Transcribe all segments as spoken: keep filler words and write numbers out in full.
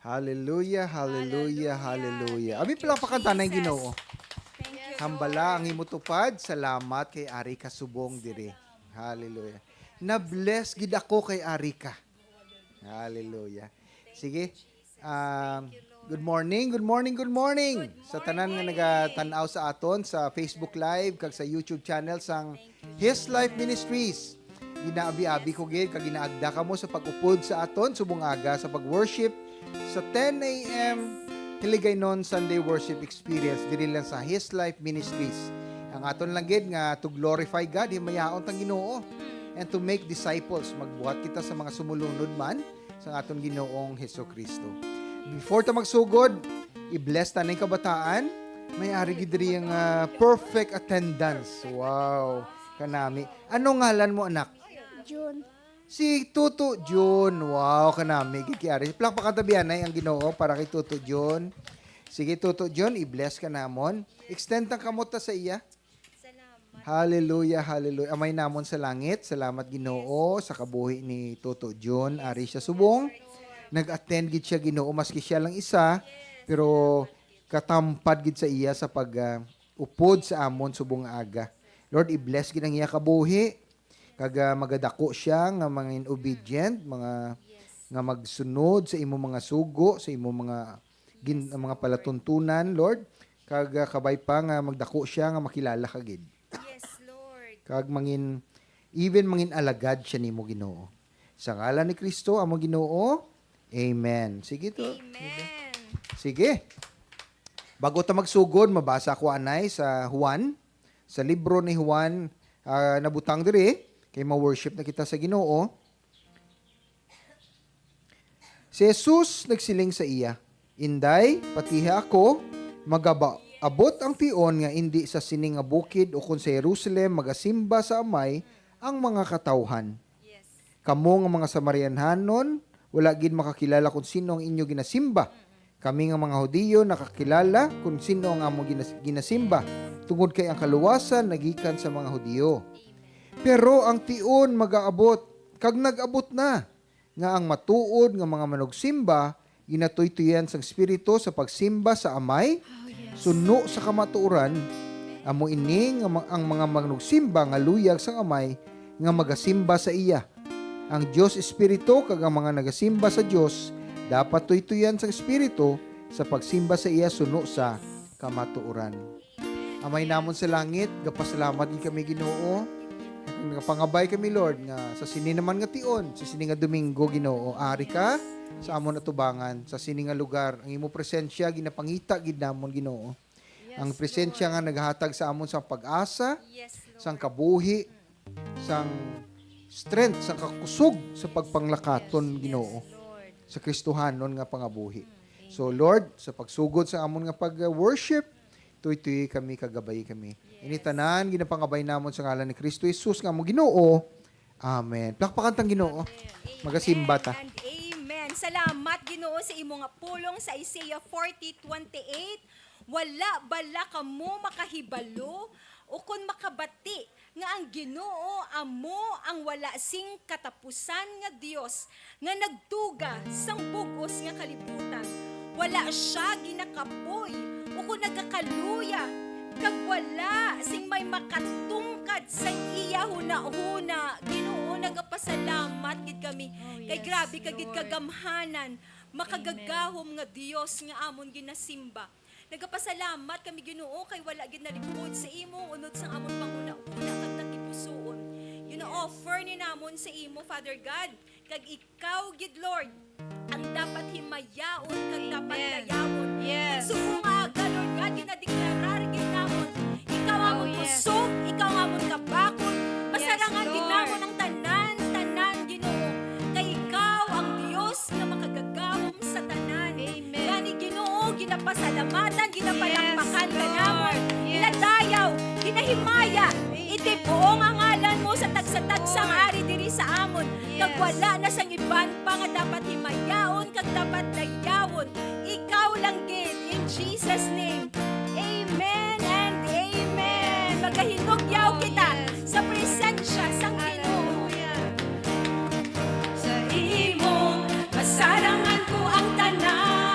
Hallelujah, hallelujah, hallelujah. Abi, palakpakan ta na ang Ginoo. Thank you, Hambala ang Lord. Imo tupad. Salamat kay Ari ka subong diri. Hallelujah. Na-bless gid ako kay Ari ka. Hallelujah. Sige. Um, good morning, good morning, good morning. Sa tanan nga nagatan-aw sa aton sa Facebook Live kag sa YouTube channel sang His Life Ministries. Ginaabi-abi ko gid kag ginaagda kamo sa pag-upod sa aton subong aga sa pag-worship sa ten a m Hiligaynon Sunday Worship Experience diri lang sa His Life Ministries. Ang aton lang gid nga to glorify God, himayaon tang Ginoo, and to make disciples. Magbuhat kita sa mga sumulunod man sa aton Ginoong Hesukristo. Before ta magsugod, i-bless ta ning kabataan. May ari gid diri ang, ah, perfect attendance. Wow, kanami. Ano ngalan mo, anak? June. Si Tuto June. Wow, kanami gid kay ari. Palakpakan ta biya na ang Ginoo para kay Tuto June. Sige, Tuto June, i-bless ka namon. Extend ang kamot ta sa iya. Salamat. Hallelujah, hallelujah. Amay namon sa langit, salamat, Ginoo, sa kabuhi ni Tuto June. Ari siya subong. Nag-attend gid siya, Ginoo, maski siya lang isa, pero katampad gid sa iya sa pag, ah, upod sa amon subong nga aga. Lord, i-bless gid ang iya kabuhi. Kag, ah, magadako siya nga mangin obedient, mga, nga magsunod sa imo mga sugo, sa imo mga gin-, mga palatuntunan, Lord. Kag, ah, kabay pa nga magdako siya nga makilala ka gid. Yes, Lord. Kag mangin, even mangin alagad siya nimo, Ginoo. Sa ngalan ni Kristo, amo Ginoo. Amen. Sige to. Amen. Sige. Bago ta magsugod, mabasa ko anay sa Juan, sa libro ni Juan, ah, nabutang diri, kay ma-worship na kita sa Ginoo. Si Jesus nagsiling sa iya, "Inday, patiha ako, magaabot ang tion nga indi sa sini nga bukid ukon sa Jerusalem magasimba sa Amay ang mga katawuhan. Yes. Kamo nga mga Samaritanhanon, wala gid makakilala kon sin-o ang inyo ginasimba. Kami nga mga Hudiyo nakakilala kon sin-o ang amon ginas-, ginasimba, tungod kay ang kaluwasan nagikan sa mga Hudiyo. Pero ang tion magaabot, kag nag-abot na, nga ang matuod nga mga manugsimba ginatuytoyan sang Espiritu sa pagsimba sa Amay, suno sa kamatuoran. Amo ini nga ma-, ang mga manugsimba nga luyag sang Amay nga magasimba sa iya. Ang Dios Espiritu, kag ang mga nagasimba sa Dios dapat tuytoyan sang Espiritu sa pagsimba sa iya suno sa kamatuoran." Amay namon sa langit, gapasalamat gid kami, Ginoo. Nagapangabay kami, Lord, nga sa sini naman nga tion, sa sini nga Domingo, Ginoo, ari ka sa amon atubangan, sa sini nga lugar. Ang imo presensya ginapangita gid namon, Ginoo. Ang presensya nga naghatag sa amon sang pag-asa, sang kabuhi, sang strength, sang kakusog sa pagpanglakaton, Ginoo, sa Kristohanon nga pangabuhi. So, Lord, sa pagsugod sa amon nga pag-worship, tuytoyi kami kag gabayi kami. Ini tanan ginapangabay namon sa ngalan ni Kristo Jesus nga amon Ginoo. Amen. Plakpakan tang Ginoo. Magasimba ta. Amen and amen. Salamat, Ginoo, sa imo nga pulong sa Isaiah forty twenty-eight. Wala bala kamo makahibalo ukon makabati nga ang Ginoo amo ang wala sing katapusan nga Dios nga nagtuga sang bug-os nga kalibutan? Wala sia ginakapoy ukon nagakaluya, kag wala sing may makatungkad sa iya hunahuna. Ginoo, nagapasalamat gid kami. Oh, kay yes, grabe ka gid Lord. Kagamhanan, makagagahom nga Dios nga amon ginasimba. Nagapasalamat kami, Ginoo, kay wala gid nalipod sa imo unod sang amon panghunahuna kag tagipusoon. Gina-offer ni namon sa imo, Father God, kag ikaw gid, Lord, ang dapat himayaon kag dapat Amen. Dayawon. Yes. Kag subong nga aga, Lord God, ginadeklarar gid namon, ikaw Oh, amon yes. Kusog, ikaw amon kabakod. Yes, Masarangan gid Lord. Namon ang tanan, tanan, Ginoo, kay ikaw ang Dios nga makagagahom sa tanan. Amen. Gani, Ginoo, ginapasalamatan, ginapalakpakan Yes, ka namon, Lord. Yes. Ginadayaw, ginahimaya, Amen. Itibuong ang ngalan mo sa tagsa-tagsa nga Lord. Ari diri sa amon. Kag Yes. Wala na sang iban pa nga dapat himayaon kag dapat dayawon. Ikaw lang gid, in Jesus' name. Amen and amen. Magahinugyaw Oh, kita yes. Sa presensya sang Ginoo. Hallelujah. Sa imo, masarangan ko ang tanan.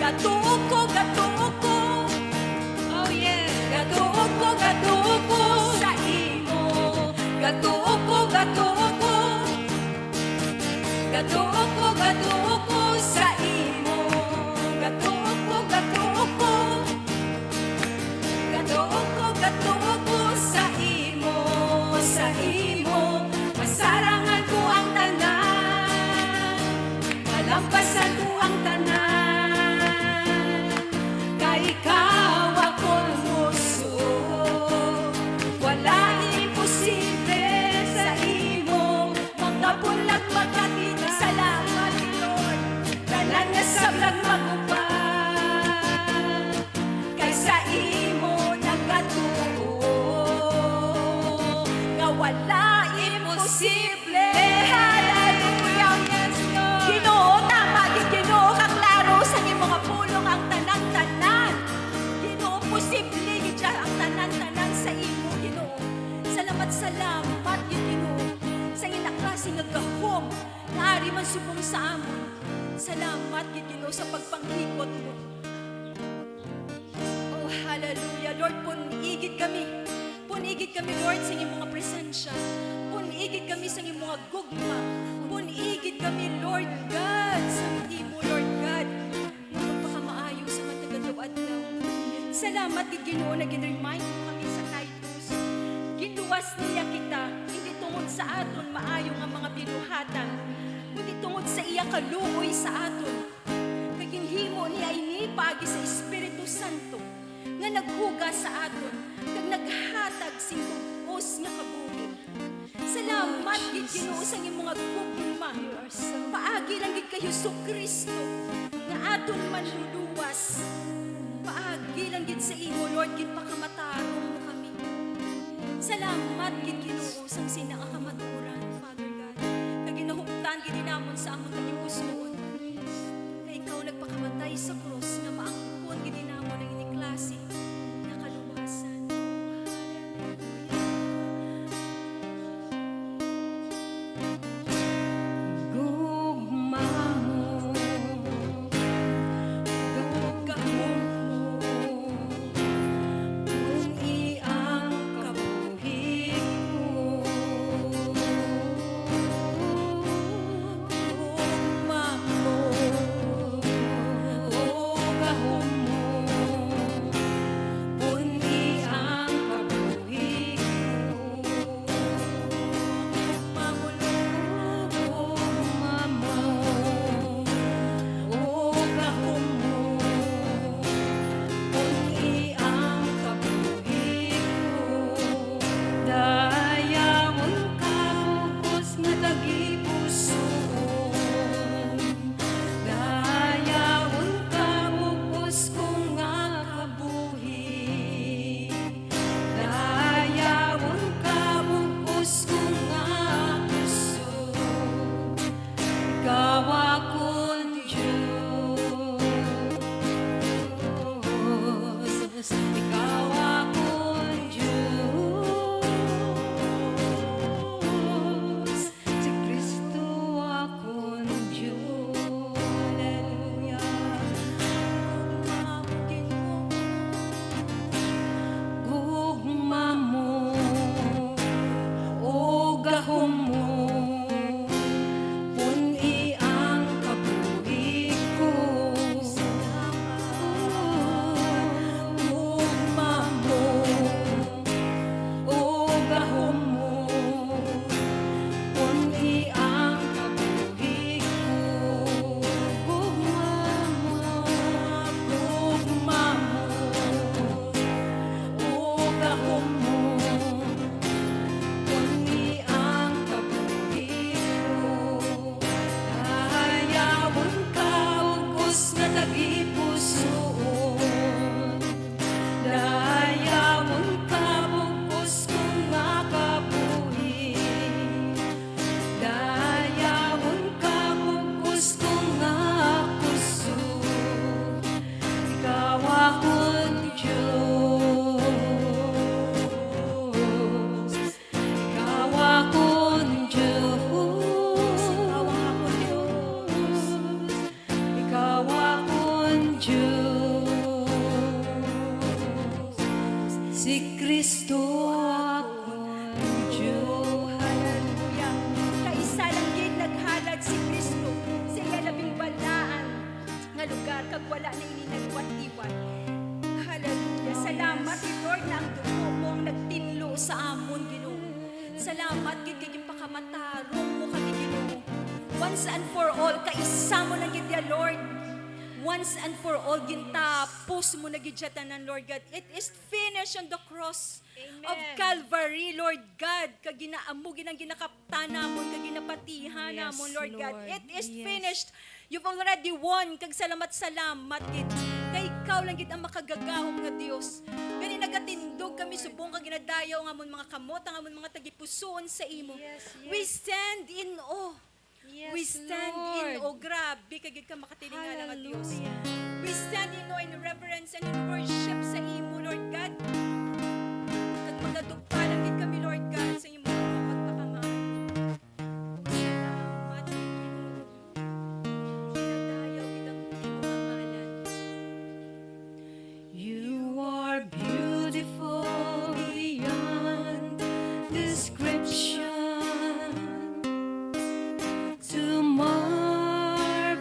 Gatuo ko, gatuo ko. Oh, yeah. Gatuo ko, gatuo ko sa imo. Gatuo ko, gatuo ko. Gatuo ko, gatuo ko sa imo. Gatuo ko, gatuo ko. Gatuo ko, gatuo ko sa imo, sa imo. Masarangan ko ang tanan, malampasan ko ang tanan. Kay ikaw akon muso, wala imposible sa imo. Mga bulag magkakita. Salamat, Lord. Tanan nga sablag mag-uban. Kay sa imo nagatuo nga wala imposible. Hallelujah. Yes, Lord. Ginoo, tama gid, Ginoo, kaklaro sa imo nga pulong ang tanan-tanan. Ginoo, posible gid siya ang tanan-tanan sa imo, Ginoo. Salamat, salamat gid, Ginoo, sa ina klase nga gahom nga ari man subong sa amon. Salamat gid, Ginoo, sa pagpanghigot mo. Oh, hallelujah. Lord, pun-i gid kami. Pun-i gid kami, Lord, sa imo nga presensya. Pun-i gid kami sa imo nga gugma. Pun-i gid kami, Lord God, sa imo, Lord God, nga pagpakamaayo sa matag adlaw-adlaw. Salamat gid, Ginoo, nga gin-remind mo kami sa Titus. Ginluwas niya kita, hindi tungod sa aton maayo nga mga binuhatan, kundi tungod sa iya kaluoy sa aton. Kay ginhimo niya ini paagi sa Espiritu Santo nga naghugas sa aton kag naghatag sing bug-os nga kabuhi. Salamat gid, Ginoo, sa imo nga gugma. Paagi lang gid kay Jesu-Cristo nga aton Manluluwas. Paagi lang gid sa imo, Lord, ginpakamatarong mo kami. Salamat gid, Ginoo, sang sina nga kamatuoran, Father God, nga ginahuptan gid namon sa amon nga himusnoon. Nga ikaw nagpakamatay sa krus nga maangkon gid namon ang ini klase nga kaluwasan. Gugma mo, gugma mo, kung iyang kabuhi ko. Gugma mo, o gahom mo, kung iyang kabuhi ko. Dayawon ka, bug-os nga tagipusoon. Dayawon ka, bug-os ko nga kabuhi. Dayawon ka, bug-os ko nga puso. Ikaw akon Dios, ikaw akon Dios. Si Cristo Once and for all, kaisa mo na gid ya, Lord. Once and for all, gintapos mo na gid siya tanan, Lord God. It is finished on the cross of Calvary, Lord God. Kag ginaamo gid ang ginakaptan namon, kag ginapatihan namon, Lord God. It is finished. You've already won, kag salamat, salamat gid. Kay ikaw lang gid ang makagagahom nga Dios. Gani nagatindog kami subong kag ginadayaw nga amon mga kamot, ang amon mga tagipusoon sa imo. We stand in awe. We stand in awe. Grabe ka gid ka makatilingala nga Dios. We stand in awe, in reverence, and in worship sa imo, Lord God. Kag magadugpa lang gid kami, Lord God, sa imo pagpakamaayo. Salamat, Ginoo. Ginadayaw gid ang imo nga ngalan. You are beautiful beyond description, too marvelous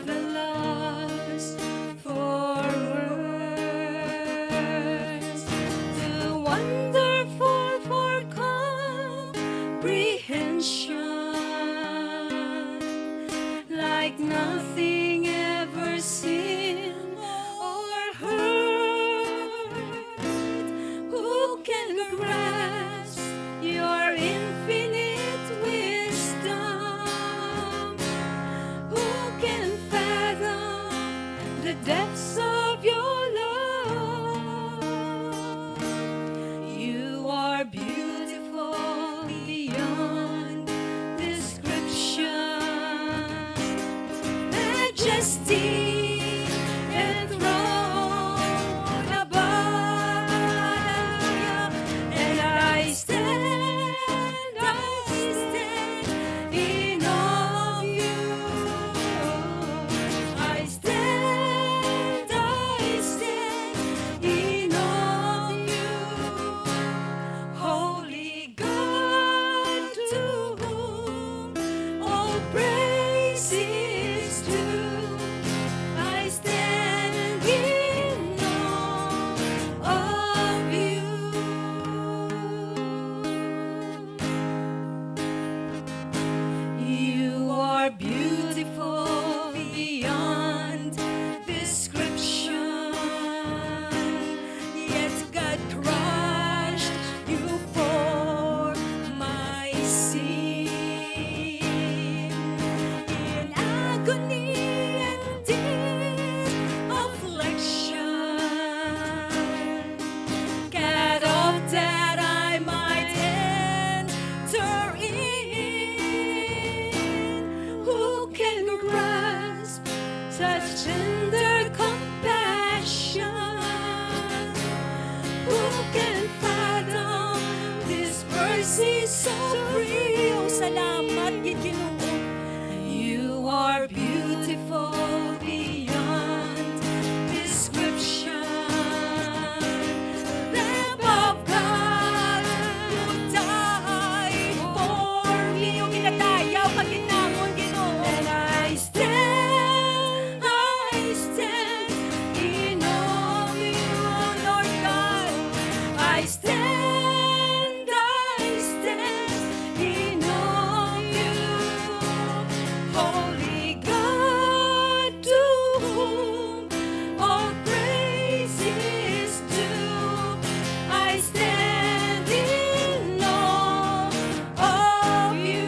for words, too wonderful for comprehension, like nothing ever seen or heard. Who can grasp your infinite wisdom? Who can fathom the depths of your love? You are beautiful beyond description, majesty enthroned above. And I stand, I stand in awe of you. I stand, I stand in awe of you. Holy God, to whom all praise is due, I stand in awe of you. You are beautiful beyond description, yet God crushed you for my sin. In agony and deep affliction, cut off that I might enter in. Who can grasp such tender compassion? Who can fathom this mercy so free? Oh, salamat gid, Ginoo. You are beautiful beyond description. Lamb of God, who died for me. Yung ginadayaw ka gid namon, Ginoo. And I stand, I stand in awe of you, Lord God. I stand, I stand in awe of you, Holy God, to whom all praise is due. I stand in awe of you,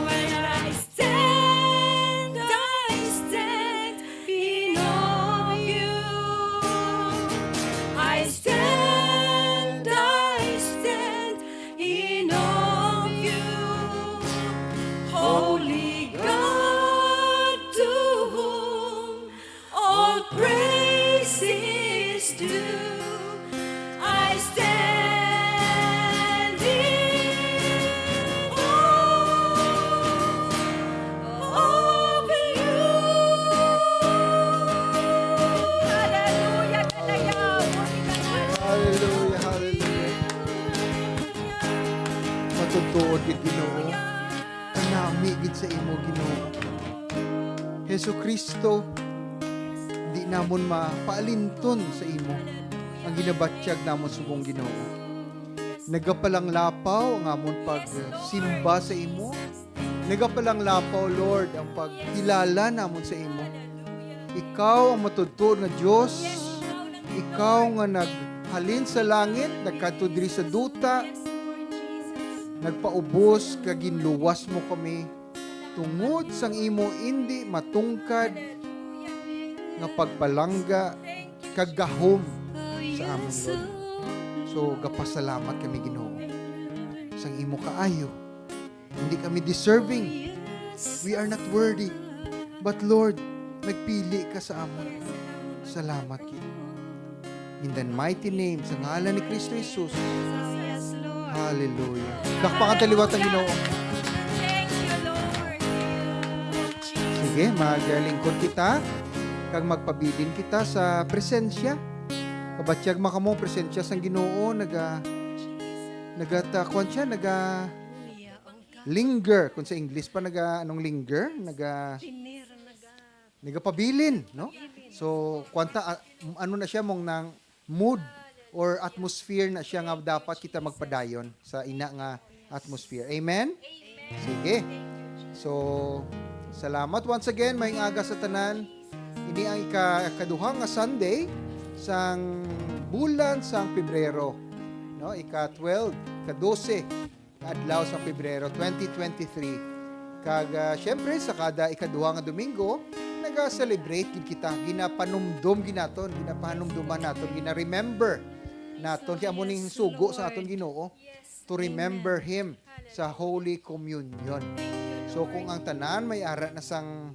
and I stand, I stand in awe of you. I stand, I stand in awe of you, Holy God, to whom all praise is due. I stand in awe of you. Hallelujah, kadayaw. Hallelujah, hallelujah. Matutuod gid, Ginoo. Kanami gid sa imo, Ginoo. Jesucristo, di namon mapaalinton sa imo ang ginabatyag namon subong, Ginoo. Nagapalanglapaw ang amon pagsimba sa imo. Nagapalanglapaw, Lord, ang pagkilala namon sa imo. Ikaw ang matuod-tuod nga Dios. Ikaw nga naghalin sa langit, nagkadto diri sa duta, nagpaubos kag ginluwas mo kami tungod sang imo indi matungkad nga pagpalangga kag gahom sa amon, Lord. So, gapasalamat kami, Ginoo, sang imo kaayo. Hindi kami deserving. We are not worthy. But Lord, nagpili ka sa amon. Salamat gid. In the mighty name, sa ngalan ni Kristo Jesus. Yes, Lord. Hallelujah. Dakpa nga taliwat ang Ginoo. Thank you, Lord. Sige, maglingkod kita kag magpabilin kita sa presensya. Kabatyag man kamo, presensya sang Ginoo, naga-, nagata-, kuwan siya, naga-, linger. Kung sa English pa, naga-, anong linger? Naga-, Dinner, naga- nagapabilin, no? So, kwanta, ah, ano na siya, mong nang mood or atmosphere na siya nga dapat kita magpadayon sa ina nga atmosphere. Amen? Sige. So, salamat once again. Maayong aga sa tanan. Ini ang ika-, ikaduha nga Sunday sang bulan sang Pebrero, no? Ika twelve, ika dose nga adlaw sa Pebrero twenty twenty-three. Kag, ah, syempre, sa kada ikaduha nga Domingo, naga-celebrate gid kita. Ginapanumdom gid naton, ginapanumduman naton, gina-remember naton. Kaya amo ning sugo sa aton Ginoo, to remember Him sa Holy Communion. So, kung ang tanan may ara na sang,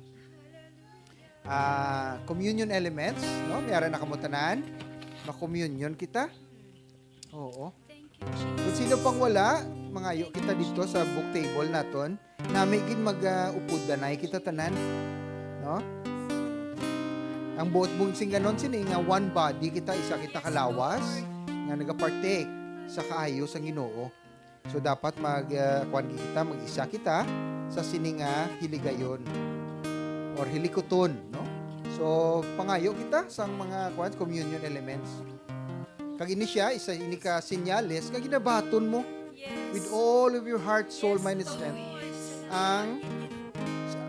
ah, communion elements, no? May ara na kamo tanan, ma-communion kita. Oo. Kung sino pang wala, mangayo kita dito sa book table naton. Nami gid mag, ah, upod danay kita tanan, no? Ang buot mong singganon sini nga one body kita, isa kita ka lawas nga nagapartake sa kaayo sang Ginoo. So, dapat mag, ah, kuwan kita, mag-isa kita sa sini nga hiligayon or hilikuton, no? So, pangayo kita sang mga, kuwan, communion elements. Kag ini siya, isa ini ka senyales nga ginabaton mo with all of your heart, soul, mind, and strength ang,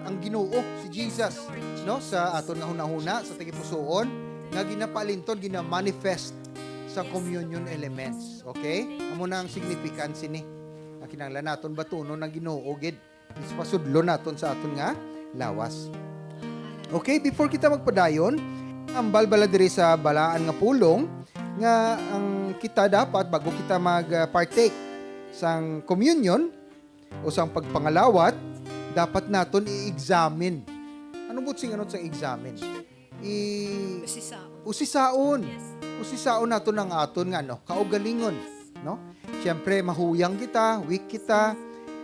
ang Ginoo, si Jesus, no? Sa aton nga hunahuna, sa tagipusoon, nga ginapalintod, ginamanifest sa communion elements. Okay? Amo na ang significance ini. Ang kinahanglan naton batunon ang Ginoo gid. Ipasudlo naton sa aton nga lawas. Okay, before kita magpadayon, ambal bala diri sa balaan nga pulong nga ang kita dapat, bago kita mag, ah, partake sang communion o sang pagpangalawat, dapat naton i-examine. Ano buot sing ano sa examine? I- Usisaon. Usisaon. Yes. Usisaon naton ang aton nga, no, kaugalingon, no? Siyempre, mahuyang kita, weak kita,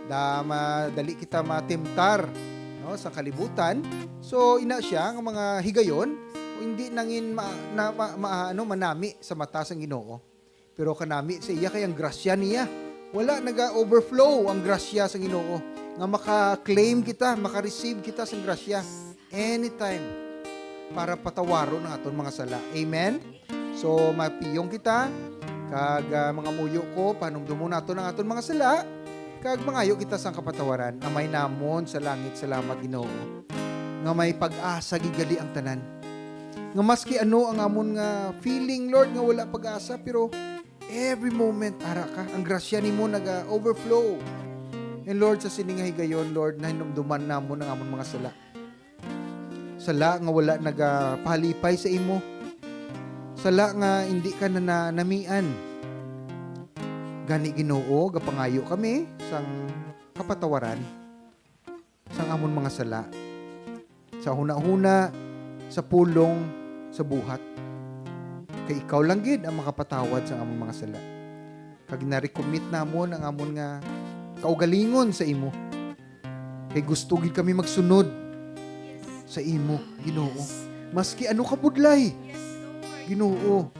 da, madali kita matimtar, no, sa kalibutan. So, ina siya nga mga higayon, hindi nangin ma, na, ma, ma, ano, manami sa mata sang Ginoo. Pero kanami sa iya kay ang grasya niya. Wala naga-overflow ang grasya sa Ginoo nga maka-claim kita, maka-receive kita sa grasya anytime para patawaron ang aton mga sala. Amen? So, mapiyong kita, kag, ah, mga muyo ko, panumdumon naton ang aton mga sala, kag mangayo kita sang kapatawaran. Amay namon sa langit, salamat, Ginoo, nga may pag-asa gid gali ang tanan. Nga maski ano ang amon nga feeling, Lord, nga wala pag-asa, pero every moment, ara ka, ang grasya nimo naga-overflow. And Lord, sa sini nga higayon, Lord, nahinumduman namon ang amon mga sala. Sala nga wala nagapahalipay sa imo. Sala nga hindi ka na nanamian. Gani, Ginoo, gapangayo kami sang kapatawaran sang amon mga sala, sa hunahuna, sa pulong, sa buhat. Kay ikaw lang gid ang makapatawad sang amon mga sala. Kag na-recommit namon ang amon nga kaugalingon sa imo. Kay gusto gid kami magsunod sa imo, Ginoo. Maski ano ka budlay, Ginoo,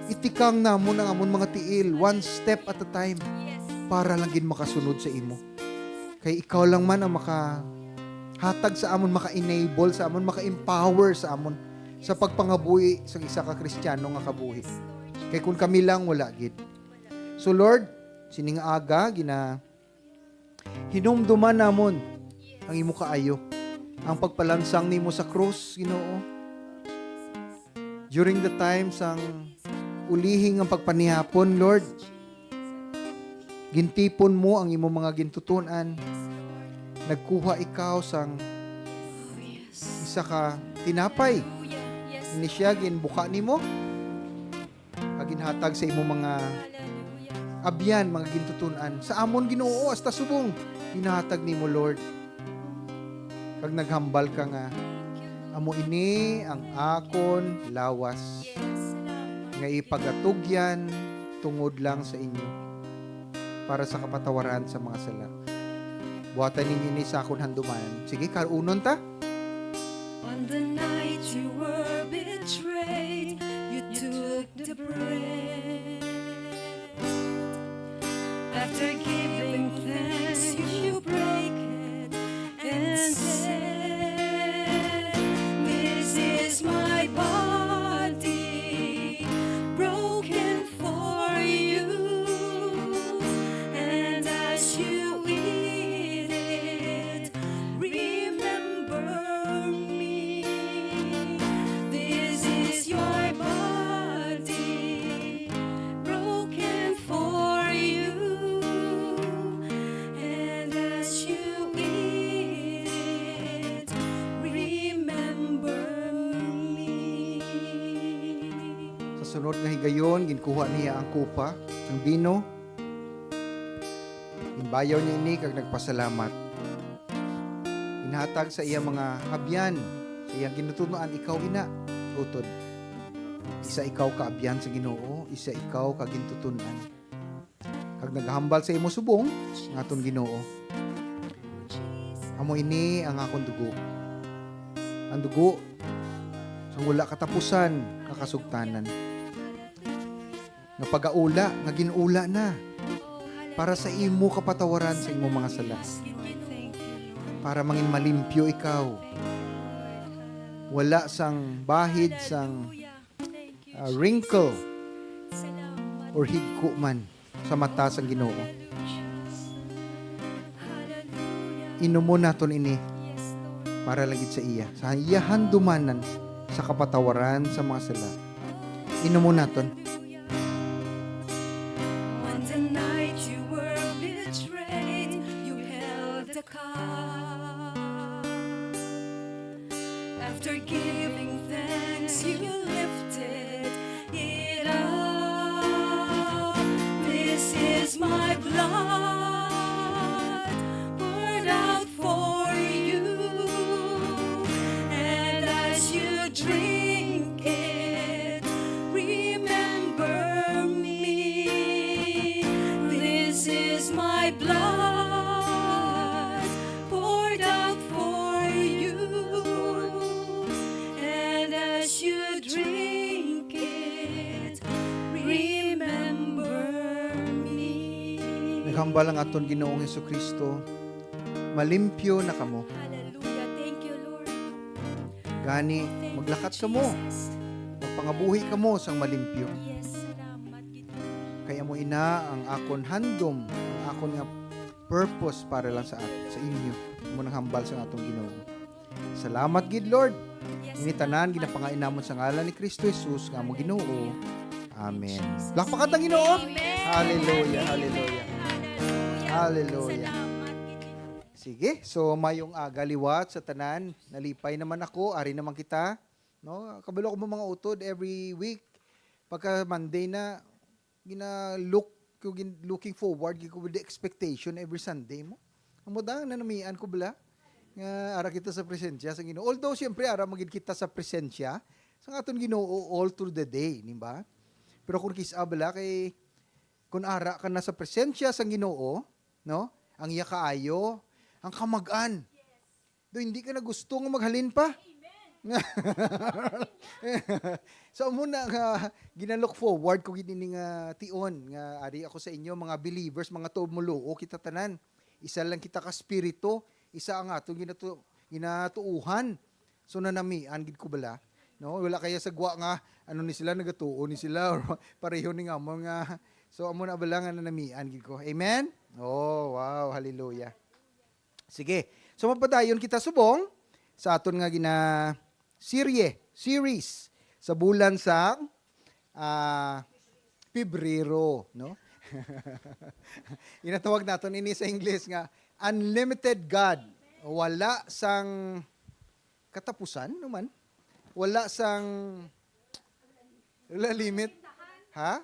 itikang namon ang amon mga tiil, one step at a time, para lang gid makasunod sa imo. Kay ikaw lang man ang makahatag sa amon, maka-enable sa amon, maka-empower sa amon sa pagpangabuhi sang isa ka Kristiyano nga kabuhi. Kay kun kami lang, wala gid. So, Lord, sining aga, gina-, hinumduman namon ang imo kaayo, ang pagpalansang nimo sa krus, Ginoo. During the time sang ulihing ang pagpanihapon, Lord, gintipon mo ang imo mga gintuton-an. Nagkuha ikaw sang isa ka tinapay. Ini siya, ginbuka nimo, kag ginhatag sa imo mga abyan, mga gintuton-an. Sa amon, Ginoo, hasta subong, ginhatag nimo, Lord. Kag naghambal ka nga, "Amo ini ang akon lawas nga ipagatugyan tungod lang sa inyo, para sa kapatawaran sa mga sala." Buhatan ninyo ini sa akon handumanan. Sige, karunon ta. On the night you were betrayed, you took the bread. After giving thanks, you break it and said, "This is my body, broken for you, and as you eat it, remember me. This is your body, broken for you, and as you eat it, remember me." Sa sunod nga higayon, ginkuha niya ang kupa sang bino, ginbayaw niya ini kag nagpasalamat. Ginhatag sa iya mga abyan, sa iyang gintuton-an, "Ikaw ina, utod. Isa ikaw ka abyan sa Ginoo, isa ikaw ka gintuton-an." Kag naghambal sa imo subong nga aton Ginoo, "Amo ini ang akon dugo, ang dugo sang wala katapusan nga kasugtanan, nga pagaula, nga gin-ula na para sa imo kapatawaran sa imo mga sala, para mangin malimpyo ikaw, wala sang bahid sang, ah, wrinkle or higko man sa mata sang Ginoo." Inumon naton ini para lang gid sa iya, sa iya handumanan sa kapatawaran sa mga sala. Inumon naton. On the night you were betrayed, you held the cup. After giving thanks, you lifted it up. "This is my blood poured out for you, and as you drink it, remember me. This is my blood poured out for you, and as you drink it, remember me." Naghambal ang aton Ginoong Jesu-Cristo, "Malimpyo na kamo." Hallelujah. Thank you, Lord. Gani, maglakat kamo. Jesus. Magpangabuhi kamo sang malimpyo. Yes, salamat, Ginoo. Kay amo ina ang akon handom, ang akon nga purpose para lang sa at-, sa inyo. Amo nang hambal sang aton Ginoo. Salamat gid, Lord. Yes, ini tanan, salamat, ginapangain namon sa ngalan ni Cristo Jesus nga among Ginoo. Amen. Hallelujah. Palakpakan ta ang Ginoo. Amen. Hallelujah, hallelujah. Hallelujah. Hallelujah. Salamat, Ginoo. Sige, so mayong aga liwat sa tanan. Nalipay naman ako, ari naman kita. No? Kabalo ko mo mga utod, every week, pagka Monday na, gina-look ko, gin-, looking forward gid ko with the expectation every Sunday mo. Amo da, nanamian ko bala nga ara kita sa presensya sa Ginoo. Although, siyempre, ara man gid kita sa presensya sa aton Ginoo all through the day, di ba? Pero kung kis-a bala kay, kung ara ka na sa presensya sa Ginoo, no? Ang iya kaayo, ang kamag-an. Do hindi ka na gusto nga maghalin pa? So, amo na nga gina-look forward ko gid ini nga tion nga ari ako sa inyo, mga believers, mga tumoluo kita tanan. Isa lang kita ka espiritu, isa ang aton ginatu-, ginatuuhan. So, nanamian gid ko bala, no? Wala kaya sa gwa nga ano ni sila, nagatuo ni sila, or pareho ni nga mo nga. So, amo na bala nga nanamian gid ko. Amen? Oh, wow, hallelujah. Sige. So, mapadayon kita subong sa aton nga gina-, serye, series sa bulan sa, ah, Pebrero, no? Ginatawag naton ini sa English nga unlimited God. Wala sang katapusan, no man? Wala sang, wala limit. Ha?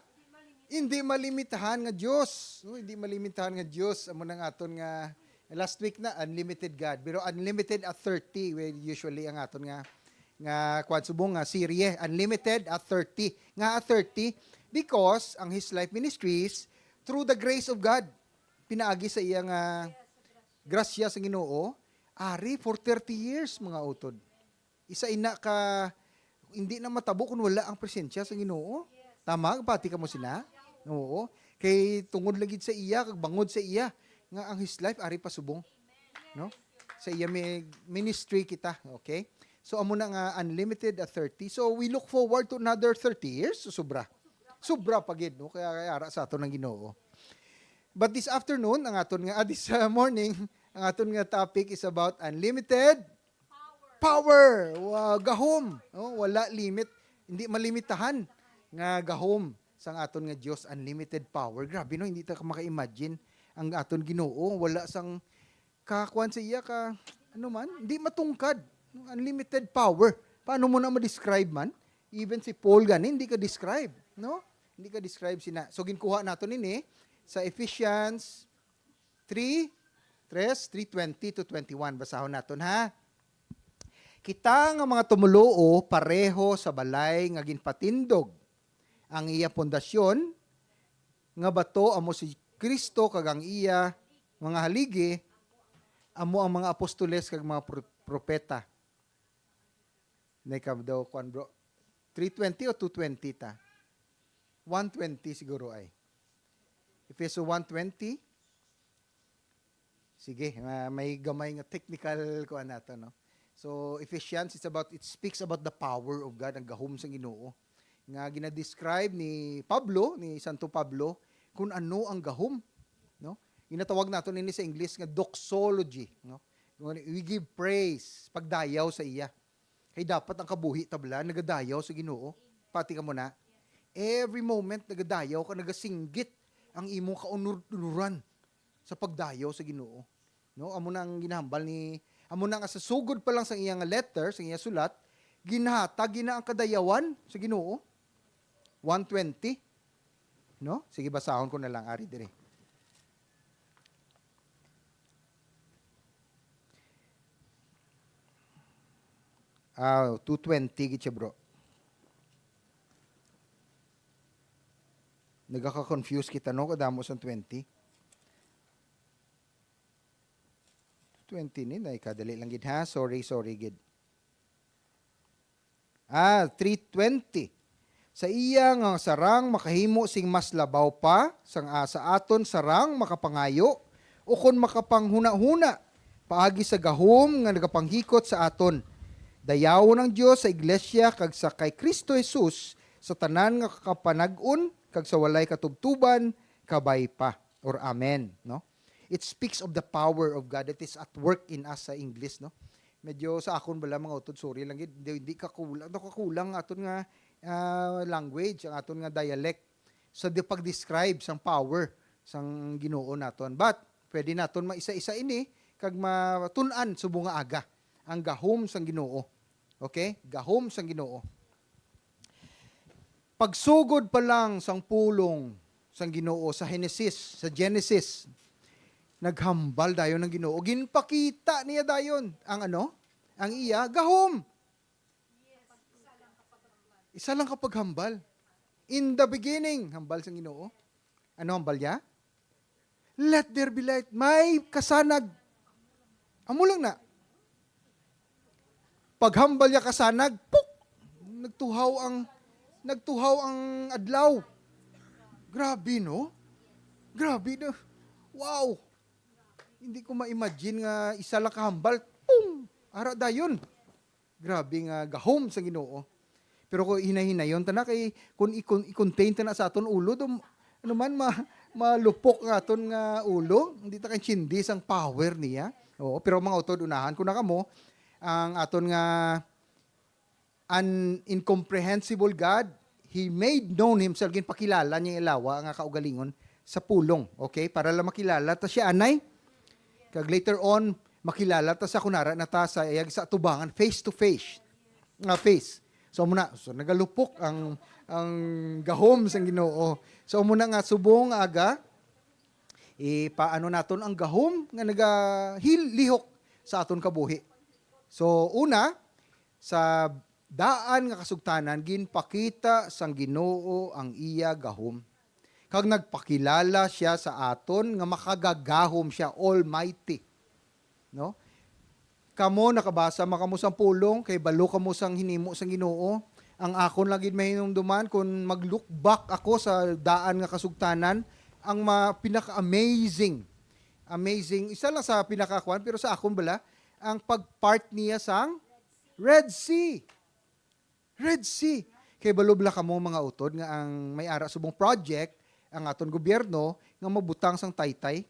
Hindi malimitahan nga Dios. No, hindi malimitahan nga Dios. Amo nang aton nga last week na, unlimited God. Pero unlimited at thirty, well, usually ang aton nga, nga kwan subong nga serye, unlimited at thirty. Nga at thirty, because ang His Life Ministries, through the grace of God, pinaagi sa iya nga grasya sa Ginoo, ari for thirty years, mga utod. Isa ina ka, hindi na matabo kung wala ang presensya sa Ginoo. Tama, pati kamo sina? Oo. Kay tungod lagi sa iya, kag bangod sa iya, nga ang his life ari pa subong. No? Sa iya may ministry kita, okay? So, amo na nga unlimited at thirty. So, we look forward to another thirty years. So, sobra. Sobra pa gid, no? Kaya, kaya ara sa aton ang Ginoo. But this afternoon, ang aton nga, ah, this, uh, morning, ang aton nga topic is about unlimited power. Wa-, gahom. No? Wala limit. Hindi malimitahan nga gahom sang aton nga Dios, unlimited power. Grabe, no? Hindi ta ka maka-imagine ang aton Ginoo. Wala sang kakuan sa iya ka, ano man, hindi matungkad. Unlimited power. Paano mo na ma-describe man? Even si Paul gani, hindi ka describe, no? Hindi ka describe sina. So, ginkuha naton ini sa Ephesians three, tres, three twenty to twenty-one. Basahon naton, ha? Kita nga mga tumuluo pareho sa balay nga ginpatindog. Ang iya pundasyon nga bato amo si Cristo, kag ang iya mga haligi amo ang mga apostoles kag mga pro-, propeta. Nay ka daw, kwan, bro. Three twenty o two twenty ta? One twenty siguro ay. Efeso one twenty. Sige, ma-, may gamay nga technical kuan nato, no? So, Ephesians, it's about, it speaks about the power of God, ang gahom sang Ginoo. Nga gina-describe ni Pablo, ni Santo Pablo, kung ano ang gahom, no? Ginatawag nato nini sa English nga doxology, no? We give praise, pagdayaw sa iya. Kay dapat ang kabuhi ta bala nagadayaw sa Ginoo. Pati kamo na. Every moment nagadayaw ka, nagasinggit ang imong kaunor-unoran sa pagdayaw sa Ginoo. No, amo na ang ginahambal ni, amo na nga sa sugod pa lang sa iya nga letter, sa iya sulat, ginhatag gina ang kadayawan sa Ginoo. One twenty. No? Sige, basahon ko na lang ari diri. Ah, two twenty gid siya, bro. Nagaka-confuse kita, no? Kadamo sang twenty. Twenty ni, nay, kadali lang gid, ha? Sorry, sorry gid. Ah, three twenty. Sa iya nga sarang makahimo sing mas labaw pa sang, ah, sa aton sarang makapangayo, ukon makapanghunahuna paagi sa gahom nga nagapanghikot sa aton. Dayawon ang Dios sa iglesia kag sa kay Cristo Jesus sa tanan nga kapanag-on kag sa walay katubtuban, kabay pa. Or amen, no? It speaks of the power of God that is at work in us sa English, no? Medyo sa akon bala, mga utod, sorry lang gid, hindi, hindi kakulang, daw kakulang ang aton nga, ah, language, ang aton nga dialect sa di pag-describe sang power sang Ginoo naton. But pwede naton maisa-isa ini kag matun-an subong nga aga ang gahom sang Ginoo. Okay? Gahom sang Ginoo. Pagsugod pa lang sang pulong sang Ginoo sa Genesis, sa Genesis, naghambal dayon ang Ginoo. Ginpakita niya dayon ang ano? Ang iya gahom. Isa lang ka paghambal. In the beginning, hambal sang Ginoo. Ano hambal niya? "Let there be light." May kasanag. Amo lang na. Paghambal niya kasanag, puk! Nagtuhaw ang, nagtuhaw ang adlaw. Grabe, no? Grabe, no? Wow! Hindi ko ma-imagine nga isa lang kahambal, pum! Ara dayon. Grabe nga gahom sa Ginoo. Pero kung hinay-hinayon ta na, kay kung i-, kung i-contain ta na sa aton ulo, dum-, ano man, ma-, malupok nga aton nga ulo, hindi ta kaintindi sang power niya. Oo, pero mga utod, unahan ko na kamo, ang aton nga an incomprehensible God, He made known Himself, ginpakilala niya ang lawa nga kaugalingon sa pulong. Okay? Para lang makilala ta siya, anay. Kag later on, makilala ta sa kunara na ta sa iyag sa atubangan, face to face. Nga face. So, muna, so, nagalupok ang, ang gahom sang Ginoo. So, muna nga, subong nga aga, ipaano naton ang gahom nga nagahil-, lihok sa aton kabuhi. So, una, sa daan nga kasugtanan, ginpakita sang Ginoo ang iya gahom. Kag nagpakilala siya sa aton nga makagagahom siya, Almighty. No? Kamo nakabasa man kamo sang pulong, kay balo kamo sang hinimo sang Ginoo. Ang akon lang gid mahinumduman, kung mag-look back ako sa daan nga kasugtanan, ang ma-, pinaka-amazing, amazing, isa lang sa pinakakuan, pero sa akon bala, ang pag-part niya sang Red Sea. Red Sea. Kay balo bala kamo, mga utod, nga ang may ara subong project, ang aton gobyerno, nga mabutang sang taytay.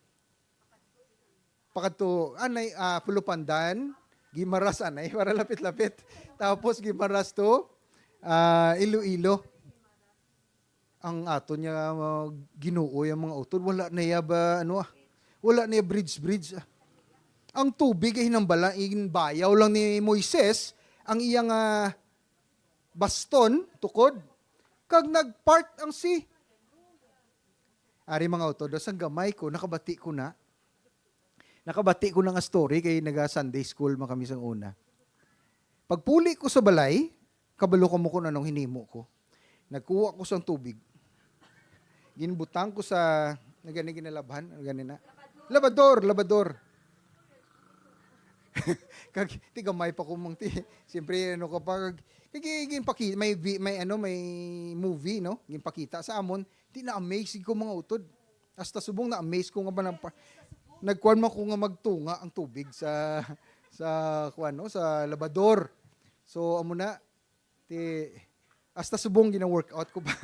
Pakadto, anay, ah, Pulupandan, Guimaras, anay, para lapit-lapit. Tapos Guimaras to, ah, Iloilo. Ang aton nga, ah, Ginoo, ang mga utod, wala na iya ba, ano, ah, wala na iya bridge-bridge, ah. Ang tubig ay hinambala, in bayaw lang ni Moises, ang iyang, ah, baston, tukod, kag nag-part ang sea. Ari, mga utod, sang gamay ko, nakabati ko na. Nakabati ko na nga story kay naga-Sunday school man kami sang una. Pagpuli ko sa balay, kabalo kamo kung anong hinimo ko. Nagkuha ko sang tubig. Ginbutang ko sa, nagani ginalabhan, nagani na. Labador, labador. Kag, ti gamay pa ko, mang ti. Siyempre, ano ka pa, kag, kag, ginpaki-, may vi-, may ano, may movie, no? Ginpakita sa amon, ti na-amaze ko, mga utod. Hasta subong na-amaze ko nga ba nagpa-, nagkuan man ko nga magtunga ang tubig sa, sa, kuan, no, sa labador. So, amo na, ti, hasta subong gina-workout ko pa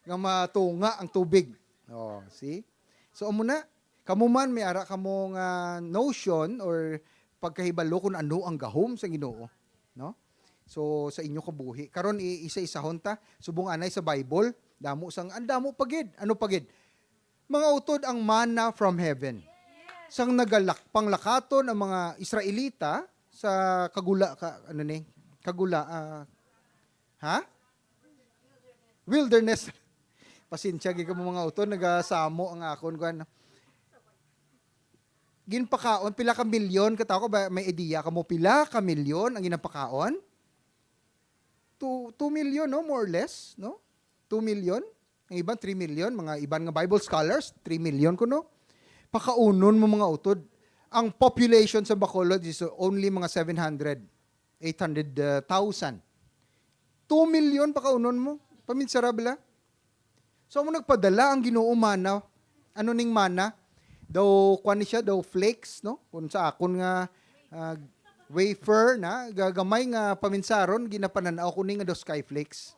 nga matunga ang tubig. Oh, see? So, amo na, kamo man, may ara kamo nga notion or pagkahibalo kung ano ang gahom sa Ginoo, no? So, sa inyo kabuhi. Karon, i-isa-isahon ta, subong anay sa Bible, damo sang, ang damo pa gid. Ano pa gid? Mga utod, ang manna from heaven. Sang nagalak-, panglakaton ang mga Israelita sa kagula ka, ano ni? Kagula, ah, ha? Wilderness. Pasensya gid kamo, mga utod, nagasamo ang akon kuan. Ginpakaon, pila ka milyon ka tawo, ba, may idea kamo pila ka milyon ang ginapakaon? Two, two million, no? More or less, no? Two million? Ang iban, three million. Mga iban nga Bible scholars, three million kuno. Pakaunon mo, mga utod. Ang population sa Bacolod is only mga seven hundred, eight hundred thousand. Two million pakaunon mo. Paminsara bala. So, amo nagpadala ang Ginoo manna. Ano ning manna? Daw, kuan ni siya, daw flakes, no? Kung sa akon nga, ah, wafer na, gagamay nga paminsaron, ginapanan-aw ko ni nga daw skyflakes.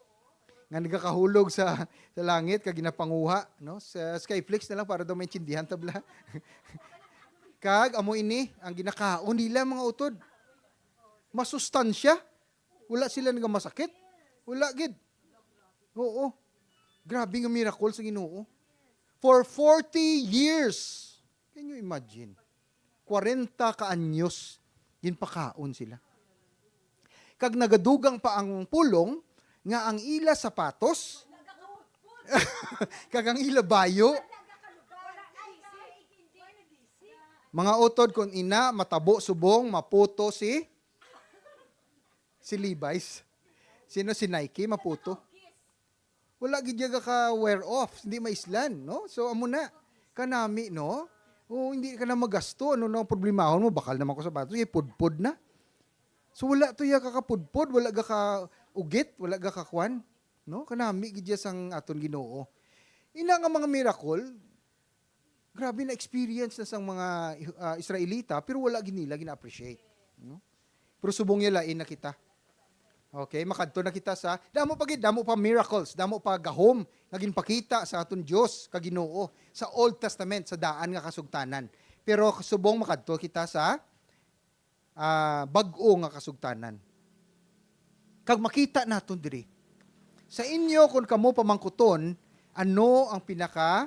Nga nagakahulog sa, sa langit, kag ginapanguha, no? Sa skyflakes na lang para daw maintindihan ta bala. Kag, amo ini, ang ginakaon nila, mga utod. Masustansya. Wala sila nagamasakit. Wala gid. Oo. Grabe nga miracle sa Ginoo. For forty years. Can you imagine? Kwarenta ka anyos, ginpakaon sila. Kag nagadugang pa ang pulong nga ang ila sapatos, kag ang ila bayo, mga utod, kung ina, matabo subong, maputo si, si Levi's. Sino? Si Nike, maputo. Wala gid ya ka wear off, hindi maislan, no? So, amo na. Kanami, no? O, hindi ka na magasto. Ano na ang problemahon mo? Bakal naman ko sapatos. Ipudpod na. So, wala to ya kakapudpod, wala ga ka ugit, wala ga ka kwan, no? Kanami gid ya sang aton Ginoo. Ina nga mga miracle, grabe na experience na sang mga, ah, Israelita, pero wala gid nila gina-appreciate, no? Pero subong ya lain na kita. Okay, makadto na kita sa, damo pa gid, damo pa miracles, damo pa gahom nga ginpakita sa aton Dios ka Ginoo sa Old Testament, sa daan nga kasugtanan. Pero subong makadto kita sa, ah, bag-o nga kasugtanan. Kag makita naton diri. Sa inyo, kun kamo pamangkuton, ano ang pinaka,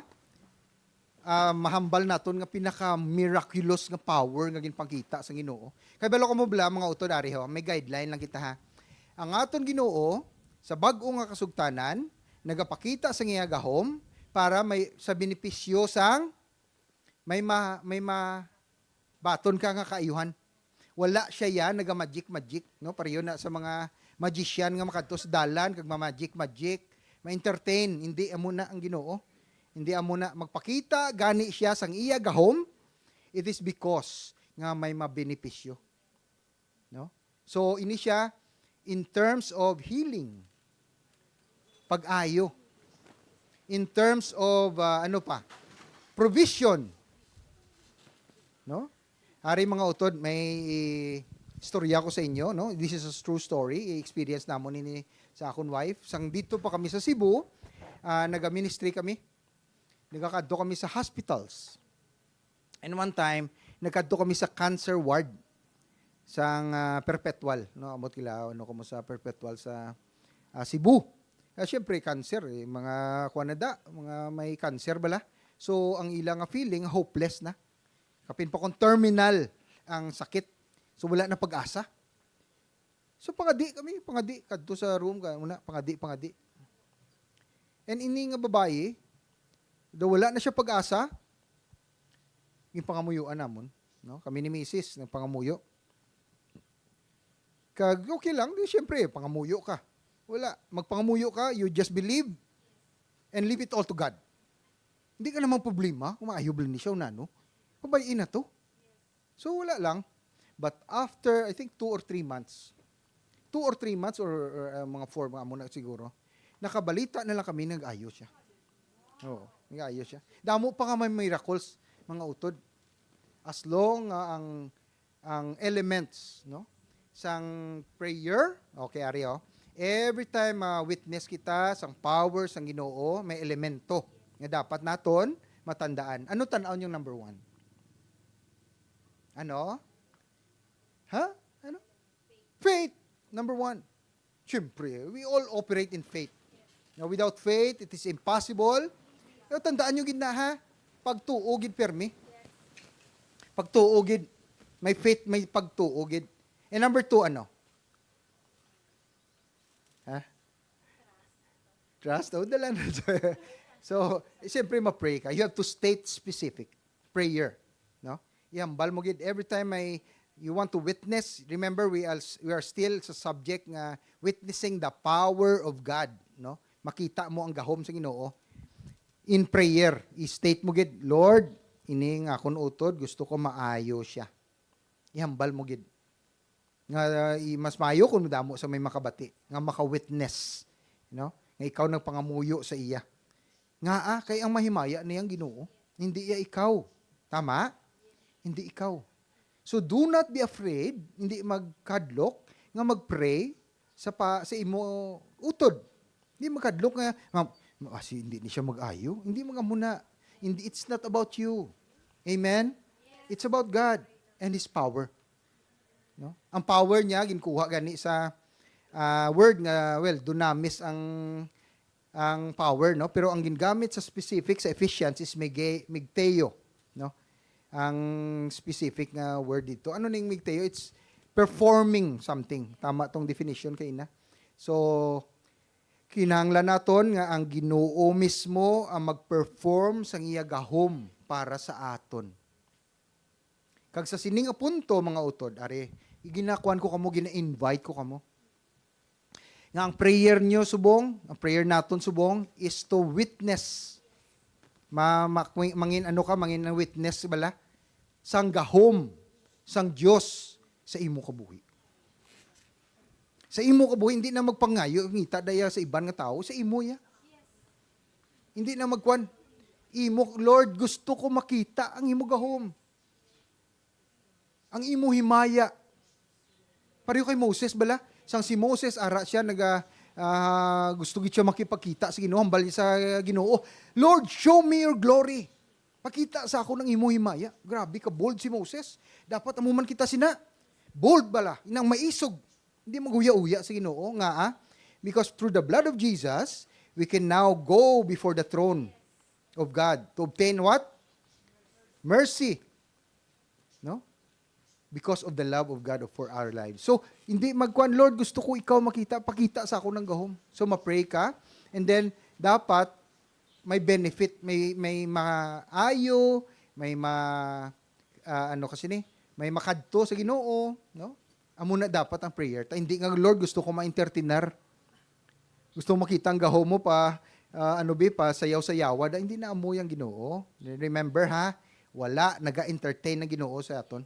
ah, mahambal naton nga pinaka-miraculous nga power nga ginpakita sa Ginoo? Kay balo kamo bala, mga utod, ari ho, may guideline lang kita, ha. Ang aton Ginoo, sa bag-o nga kasugtanan, nagapakita sa iya gahom para may, sa benepisyo sang may ma-, may ma-, baton ka nga kaayuhan. Wala siya yan, naga-magic-magic, no? Pareho na sa mga magician nga makadto sa dalan kag ma-magic-magic, ma-entertain. Hindi amo na ang Ginoo. Hindi amo na magpakita gani siya sang iya gahom. It is because nga may mabenepisyo. No? So, ini siya in terms of healing, pag-ayo. In terms of, ah, ano pa? Provision. No? Ari, mga utod, may istorya ko sa inyo, no? This is a true story. I-experience namon ini sa akon wife. Sang dito pa kami sa Cebu, ah, naga-ministry kami. Nagakadto kami sa hospitals. And one time, nagkadto kami sa cancer ward sang, ah, Perpetual, no? Ambot kila, ano, kamo sa Perpetual sa, ah, Cebu. Ah, syempre, cancer, eh, mga kuwan na da, mga may cancer bala. So, ang ila nga feeling, hopeless na. Kapin pa kung terminal ang sakit. So, wala na pag-asa. So, pangadi kami, pangadi, kadto sa room, ka, muna, pangadi, pangadi. And ini nga babayi, daw wala na siya pag-asa, ginpangamuyuan namon, no? Kami ni misis, nagpangamuyo. Kag okay lang, di, syempre, pangamuyo ka. Wala, magpangamuyo ka, you just believe and leave it all to God. Hindi ka naman problema kung maayo ba ni siya o nano. Pabay-i na to. So, wala lang. But after, I think, two or three months, two or three months or, or, uh, mga four, mga amo na siguro, nakabalita na lang kami, nag-ayo siya. Oo, nag-ayo siya. Damo pa nga may miracles, mga utod. As long nga ang, ang elements, no, sang prayer, okay, ari, oh. Every time, ah, witness kita sang power sang Ginoo, may elemento nga dapat naton matandaan. Ano tan-aw yung number one? Ano? Ha? Ano? Faith, number one. Siyempre, we all operate in faith. Now, without faith, it is impossible. Pero tandaan nyo gid na, ha? Pagtuo gid, permi. Pagtuo gid. May faith, may pagtuo gid. And number two, ano? Ha? Trust? Oh, dala na. So, eh, siyempre, ma-pray ka. You have to state specific prayer, no? Ihambal mo gid every time may you want to witness. Remember, we are, we are still sa subject nga witnessing the power of God, no? Makita mo ang gahom sa Ginoo. In prayer, i-state mo gid, "Lord, ini nga akon utod, gusto ko maayo siya." Ihambal mo gid. Nga, uh, i-, mas maayo kung damo sa may makabati, nga maka-witness, you know, nga ikaw nagpangamuyo sa iya. Nga, ah, kay ang mahimaya niya ang Ginoo, hindi iya ikaw. Tama? Hindi ikaw. So, do not be afraid, hindi magkadlok nga mag-pray sa pa, sa imo utod. Hindi magkadlok nga, "Ma-, ma-, si, hindi ni siya mag-ayo." Hindi, mga muna. Hindi, it's not about you. Amen? It's about God and His power. No? Ang power niya, ginkuha gani sa, ah, word nga, well, dunamis ang, ang power, no? Pero ang gingamit sa specific sa Ephesians is mege-, megteo, no? Ang specific nga word dito. Ano ning megteo? It's performing something. Tama tong definition kay na. So, kinahanglan naton nga ang Ginoo mismo ang mag-perform sang iya gahom para sa aton. Kag sa sini nga punto, mga utod, ari, ginakuan ko kamo, gina-invite ko kamo. Nga ang prayer nyo subong, ang prayer naton subong, is to witness. Ma-, ma-, mangin ano ka, mangin ang witness bala, sang gahom, sang Dios, sa imo kabuhi. Sa imo kabuhi, hindi na magpangayo, ngita daya sa iban nga tawo, sa imo ya. Hindi na magkuan. Imo, "Lord, gusto ko makita ang imo gahom. Ang imo himaya." Pareho kay Moses, bala? Sang si Moses, ara siya, naga, ah, gusto gid siya makipagkita sa Ginoo, hambal niya sa Ginoo, "Lord, show me your glory." Pakita sa akon ang imo himaya. Grabe ka bold si Moses. Dapat amo man kita sina. Bold bala, inang maisog. Hindi maghuya-uya sa Ginoo nga, ah, because through the blood of Jesus, we can now go before the throne of God to obtain what? Mercy. No? Because of the love of God for our lives. So, hindi magkuan, "Lord, gusto ko ikaw makita, pakita sa ako ng gahom." So, ma-pray ka, and then, dapat, may benefit, may, may maayo, may ma-, ah, ano kasi ni, may makadto sa Ginoo, no? Amo na dapat ang prayer. Ta, hindi nga, "Lord, gusto ko ma-entertainar. Gusto ko makita ang gahom mo pa, ah, ano bi, pa sayaw-sayawa." Da, hindi na amo yang Ginoo. Remember ha, wala naga-entertain ang Ginoo sa aton.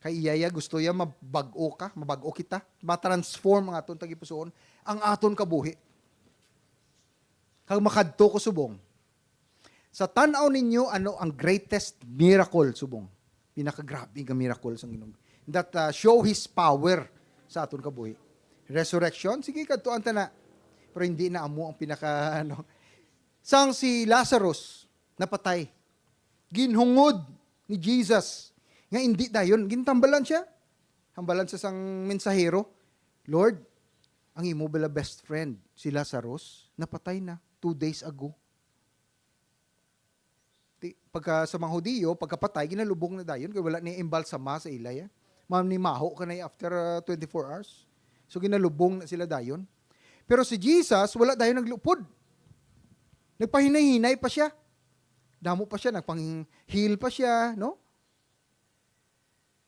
Kay iya, iya gusto iya mabag-o ka, mabag-o kita, ma-transform ang aton tagipusoon, ang aton kabuhi. Kag makadto ko subong. Sa tan-aw ninyo, ano ang greatest miracle subong? Pinakagrabe nga miracle sang Ginoo. That, uh, show His power sa aton kabuhi. Resurrection, sige, kadtuan ta na. Pero hindi na amo ang pinaka, ano. Sang si Lazarus, napatay. Ginhungod ni Jesus nga hindi dayon. Gintambalan siya. Hambalan sa sang mensahero, "Lord, ang imo bala best friend, si Lazarus, napatay na two days ago." Ti, pagka sa mga Hudiyo, pagkapatay, ginalubong na dayon, kay wala ni imbalsama sa ila, ya. Manimaho ka na after, uh, twenty-four hours. So, ginalubong na sila dayon. Pero si Jesus, wala dayon naglupod. Nagpahinay-hinay pa siya. Damo pa siya, nagpang-heal pa siya, no?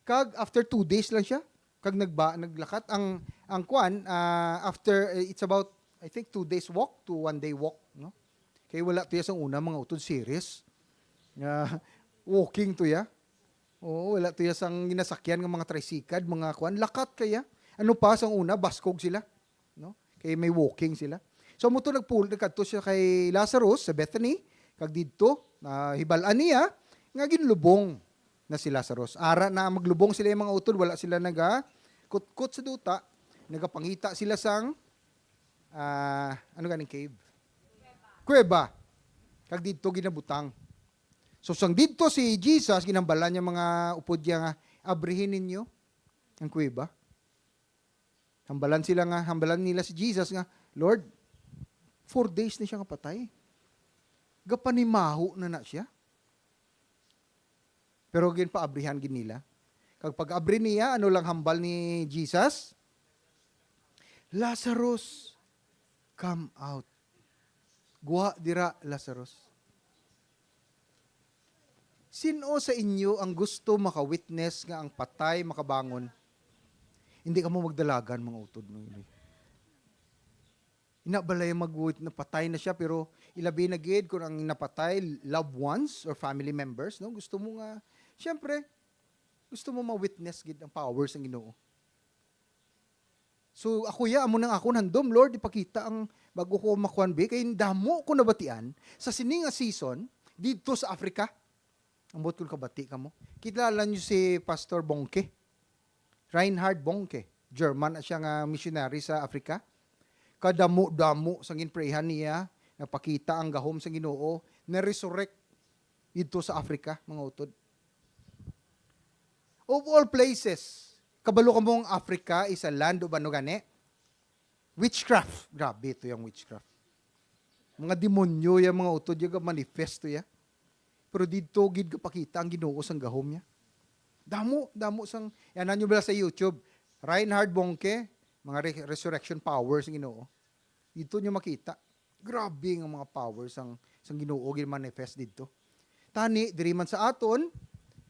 Kag after two days lang siya, kag nagba-, naglakat. Ang, ang kwan, ah, after, eh, it's about, I think, two days walk to one day walk, no? Kay wala to ya sang una, mga utod, series. Nga, walking to ya. Oo, wala to ya sang ginasakyan nga mga tricycad, mga kwan. Lakat kaya. Ano pa, sang una, baskog sila. No? Kay may walking sila. So, amo to nagpul-, nagkadto siya kay Lazarus sa Bethany, kag didto, nahibal-an niya nga ginlubong na si Lazarus. Ara na maglubong sila, yung mga utod, wala sila naga kutkot sa duta, nagapangita sila sang, ah, ano ganing cave? Kuweba. Kag didto ginabutang. So, sang didto si Jesus, ginhambalan niya mga upod niya nga, "Abrihin ninyo ang kuweba." Hambalan sila nga, hambalan nila si Jesus nga, "Lord, four days na siya nga patay. Gapanimaho na na siya." Pero ginpaabrihan gid nila. Kag pag-abri niya, ano lang hambal ni Jesus? "Lazarus, come out." Guha dira, Lazarus. Sin-o sa inyo ang gusto maka-witness nga ang patay makabangon? Hindi kamo magdalagan, mga utod, no? Ina balay mag-wit-, napatay na siya, pero ilabi na gid kung ang napatay, loved ones or family members, no? Gusto mo nga, syempre, gusto mo ma-witness gid ang powers ng Ginoo. So, ako ya, amo nang akon handom, Lord, ipakita ang bago ko makuan bi. Kay damo ko nabatian sa sini nga season didto sa Africa. Ambot kung kabati kamo. Kilala niyo si Pastor Bonnke? Reinhard Bonnke. German na siya nga missionary sa Africa. Kadamo-damo sang ginprayhan niya, napakita ang gahom sang Ginoo, na-resurrect didto sa Africa, mga utod. Of all places, kabalo kamo ang Africa is a land of ano gani? Witchcraft. Grabe ito yung witchcraft. Mga demonyo yung mga utod, yung manifesto ya. Pero didto gid gapakita ang Ginoo sang gahom niya. Damo, damo sang, yan nyo bala sa YouTube, Reinhard Bonnke, mga re-, resurrection powers ng Ginoo. Dito nyo makita. Grabe nga mga powers ang, sang Ginoo gin-manifest didto. Tani, diri man sa aton,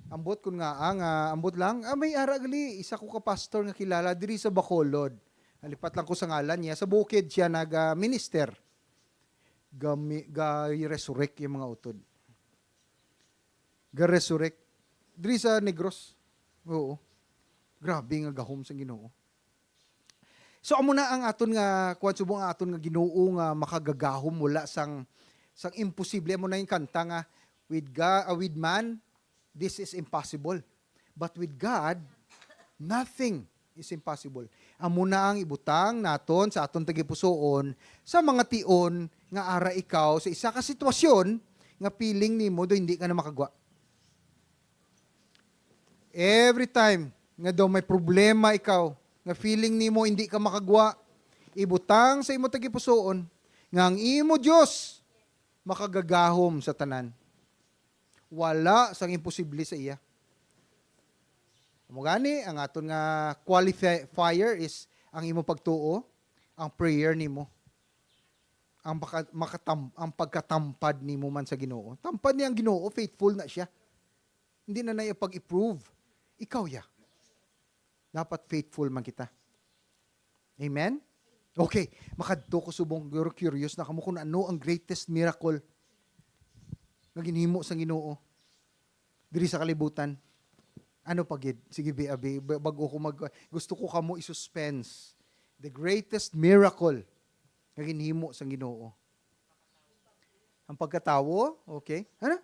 ambot kun nga, ah, nga, ambot lang, ah, may ara gali, isa ko ka pastor nga kilala diri sa Bacolod. Nalipat lang ko sa ngalan niya. Sa bukid siya nag, ah, minister. Gami-, ga-resurrect yung mga utod. Ga-resurrect. Diri sa Negros. Oo. Grabe nga gahom sa Ginoo. So, amo na ang aton nga, kuwan, subong ang aton nga Ginoo nga makagagahom mula sang, sang imposible. Amo na yung kanta nga, "With God, ah, with man, this is impossible. But with God, nothing is impossible." Amo na ang ibutang naton sa aton tagipusoon sa mga tion nga ara ikaw sa isa ka sitwasyon nga feeling nimo do hindi ka na makagwa. Every time nga daw may problema ikaw, nga feeling nimo hindi ka makagwa, ibutang sa imo tagipusoon nga ang imo Dios makagagahom sa tanan. Wala sang imposible sa iya. Amo gani, ang aton nga qualifier is ang imo pagtuo, ang prayer nimo, ang pagka-, makatam-, ang pagkatampad nimo man sa Ginoo. Tampad niya ang Ginoo, faithful na siya. Hindi na na iya pag-i-prove. Ikaw ya. Dapat faithful man kita. Amen? Okay, makadto ko subong, pero curious na kamo kung ano ang greatest miracle nga ginhimo sang Ginoo diri sa kalibutan. Ano pa gid? Sige, bi, abi, ba-, bago ko mag-, gusto ko kamo i-suspense. The greatest miracle nga ginhimo sang Ginoo. Ang pagkatawo, okay? Ano?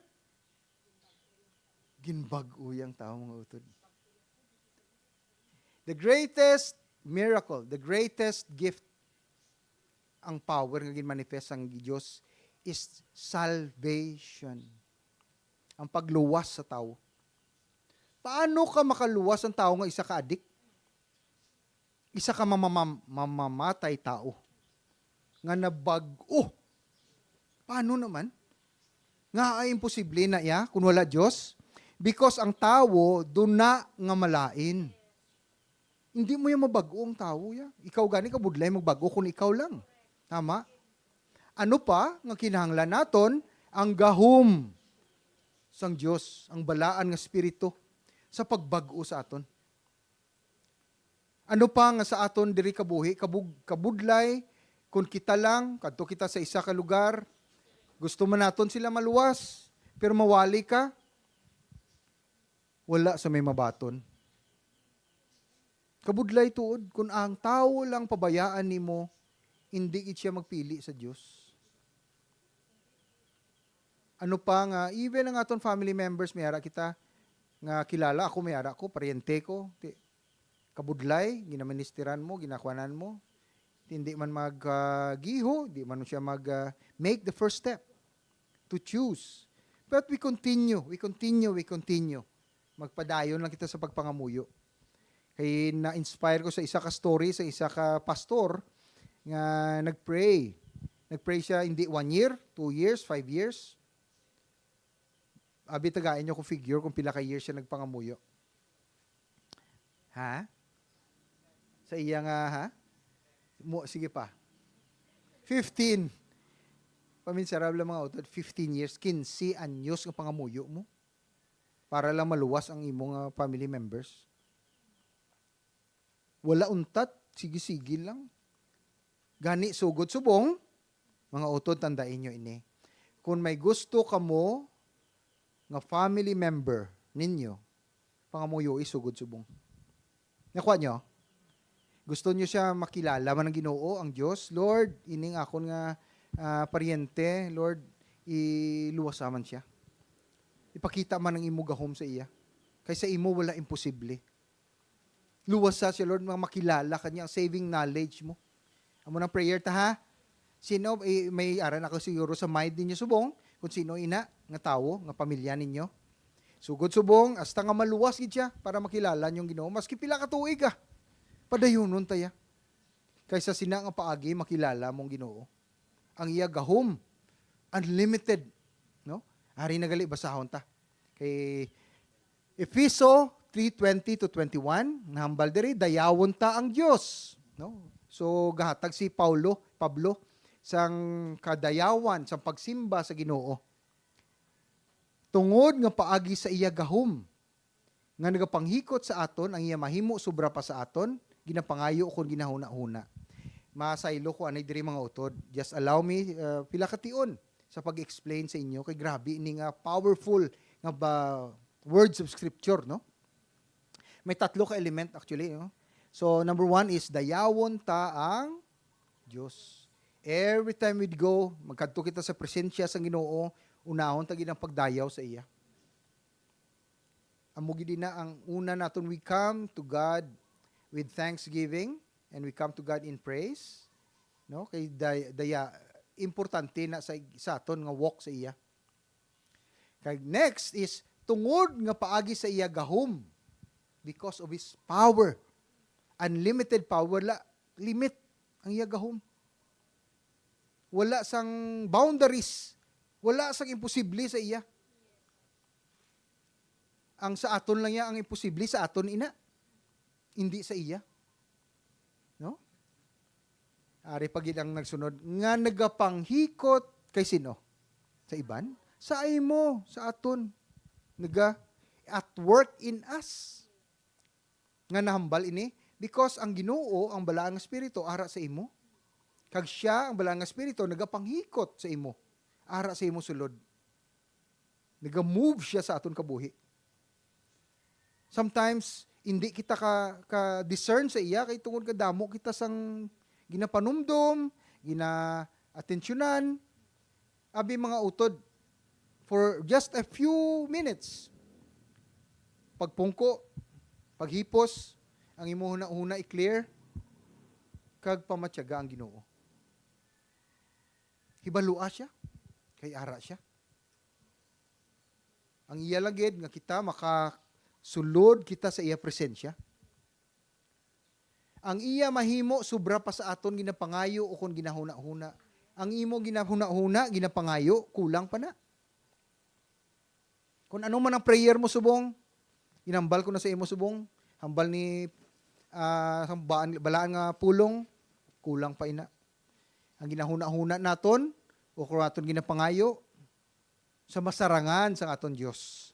Ginbag-o ang tawo, mga utod. The greatest miracle, the greatest gift, ang power nga ginmanifest sang Dios is salvation. Ang pagluwas sa tawo. Paano ka makaluwas ang tawo nga isa ka adik? Isa ka mamamam-, mamamatay tawo nga nabag-o. Paano naman? Nga ay imposible na iya kung wala Dios? Because ang tawo duna nga malain. Hindi mo yan mabag-o ang tawo ya. Ikaw gani kabudlay magbag-o kung ikaw lang. Tama? Ano pa nga kinahanglan naton? Ang gahom sang Dios, ang balaan nga Espiritu sa pagbag-o sa aton. Ano pa nga sa aton diri kabuhi, kabug-, kabudlay, kung kita lang, kadto kita sa isa ka lugar, gusto man naton sila maluwas, pero mawali ka, wala sa may mabaton. Kabudlay tuod, kung ang tawo lang pabayaan nimo, hindi gid siya magpili sa Dios. Ano pa nga, even ang aton family members, may ara kita nga kilala, ako may ara ko, paryente ko, ti-, kabudlay, ginaministeran mo, ginakuanan mo, ti hindi man mag, ah, giho, di man siya mag, ah, make the first step to choose. But we continue, we continue, we continue. Magpadayon lang kita sa pagpangamuyo. Kay na-inspire ko sa isa ka story, sa isa ka pastor nga nag-pray. Nag-pray siya, hindi one year, two years, five years. Abi, tagaan niyo ko figure kung pila ka years siya nagpangamuyo. Ha? Sa iya nga, ha? Mo, sige pa. Fifteen. Paminsarab lang, mga utod, fifteen years, quince anyos nga pangamuyo mo para lang maluwas ang imo nga family members. Wala untat, sige-sige lang. Gani, sugod subong, mga utod, tandaan niyo ini. Kung may gusto kamo nga family member ninyo, pangamuyoi sugod subong. Nakuha niyo? Gusto niyo siya makilala man ang Ginoo, ang Dios? "Lord, ining akon nga, ah, paryente, Lord, iluwasa man siya. Ipakita man ang imo gahom sa iya. Kay sa imo wala imposible." Luwasa siya, Lord, nga makilala ka niya, ang saving knowledge mo. Amo nang prayer ta, ha? Sino, eh, may aran ako siguro sa mind ninyo subong, kung sino ina nga tawo, nga pamilya ninyo. Sugod subong, hasta nga maluwas gid siya para makilala niyo ang Ginoo. Maski pila ka tuig ka, padayunon ta ya. Kaysa sina nga paagi makilala mong Ginoo. Ang iya gahom, unlimited, no? Ari na gali, basahon ta. Kay Efeso three twenty to twenty-one, nahambal diri, "Dayawon ta ang Dios," no? So, gahatag si Paulo, Pablo, sang kadayawan, sang pagsimba sa Ginoo. Tungod nga paagi sa iya gahom, nga nagapanghikot sa aton, ang iya mahimo sobra pa sa aton ginapangayo ukon ginahunahuna. Masaylo ko anay diri, mga utod. Just allow me, uh, pila ka tion sa pag-explain sa inyo, kay grabe ini nga powerful nga ba, words of scripture, no? May tatlo ka element, actually, no? So, number one is dayawon ta ang Dios. Every time we go, magkadto kita sa presensya sang Ginoo, unahon ta gid ang pagdayaw sa iya. Amo gid na ang una naton, we come to God with thanksgiving and we come to God in praise. No? Kay day-, daya, importante na sa, sa aton nga walk sa iya. Kag next is, tungod nga paagi sa iya gahom, because of his power. Unlimited power, wala limit ang iya gahom. Wala sang boundaries. Wala sang imposible sa iya. Ang sa aton lang niya ang imposible, sa aton ina. Hindi sa iya. No? Ari pa gid ang nagsunod, nga nagapanghikot kay sino? Sa iban? Sa imo, sa aton. Naga at work in us. Nga nahambal ini, because ang Ginoo, ang Balaan nga Espiritu, ara sa imo. Kag siya, ang Balaan nga Espiritu, nagapanghikot sa imo. Ara sa imo sulod. Naga-move siya sa aton kabuhi. Sometimes, hindi kita ka, ka-discern sa iya, kay tungod kadamo kita sang ginapanumdom, gina-atensyonan. Abi, mga utod, for just a few minutes, pagpungko, paghipos, ang imo hunahuna i-clear, kag pamatyaga ang Ginoo. Hibalua siya, kay ara siya. Ang iya lang gid nga kita makasulod kita sa iya presensya. Ang iya mahimo sobra pa sa aton ginapangayo o kon ginahunahuna. Ang imo ginahunahuna, ginapangayo, kulang pa na. Kon ano man ang prayer mo subong, ginambal ko na sa imo subong, hambal ni, ah, sang baan-, balaan nga pulong, kulang pa ina. Ang ginahunahuna naton o kon aton ginapangayo, sa masarangan sang aton Dios.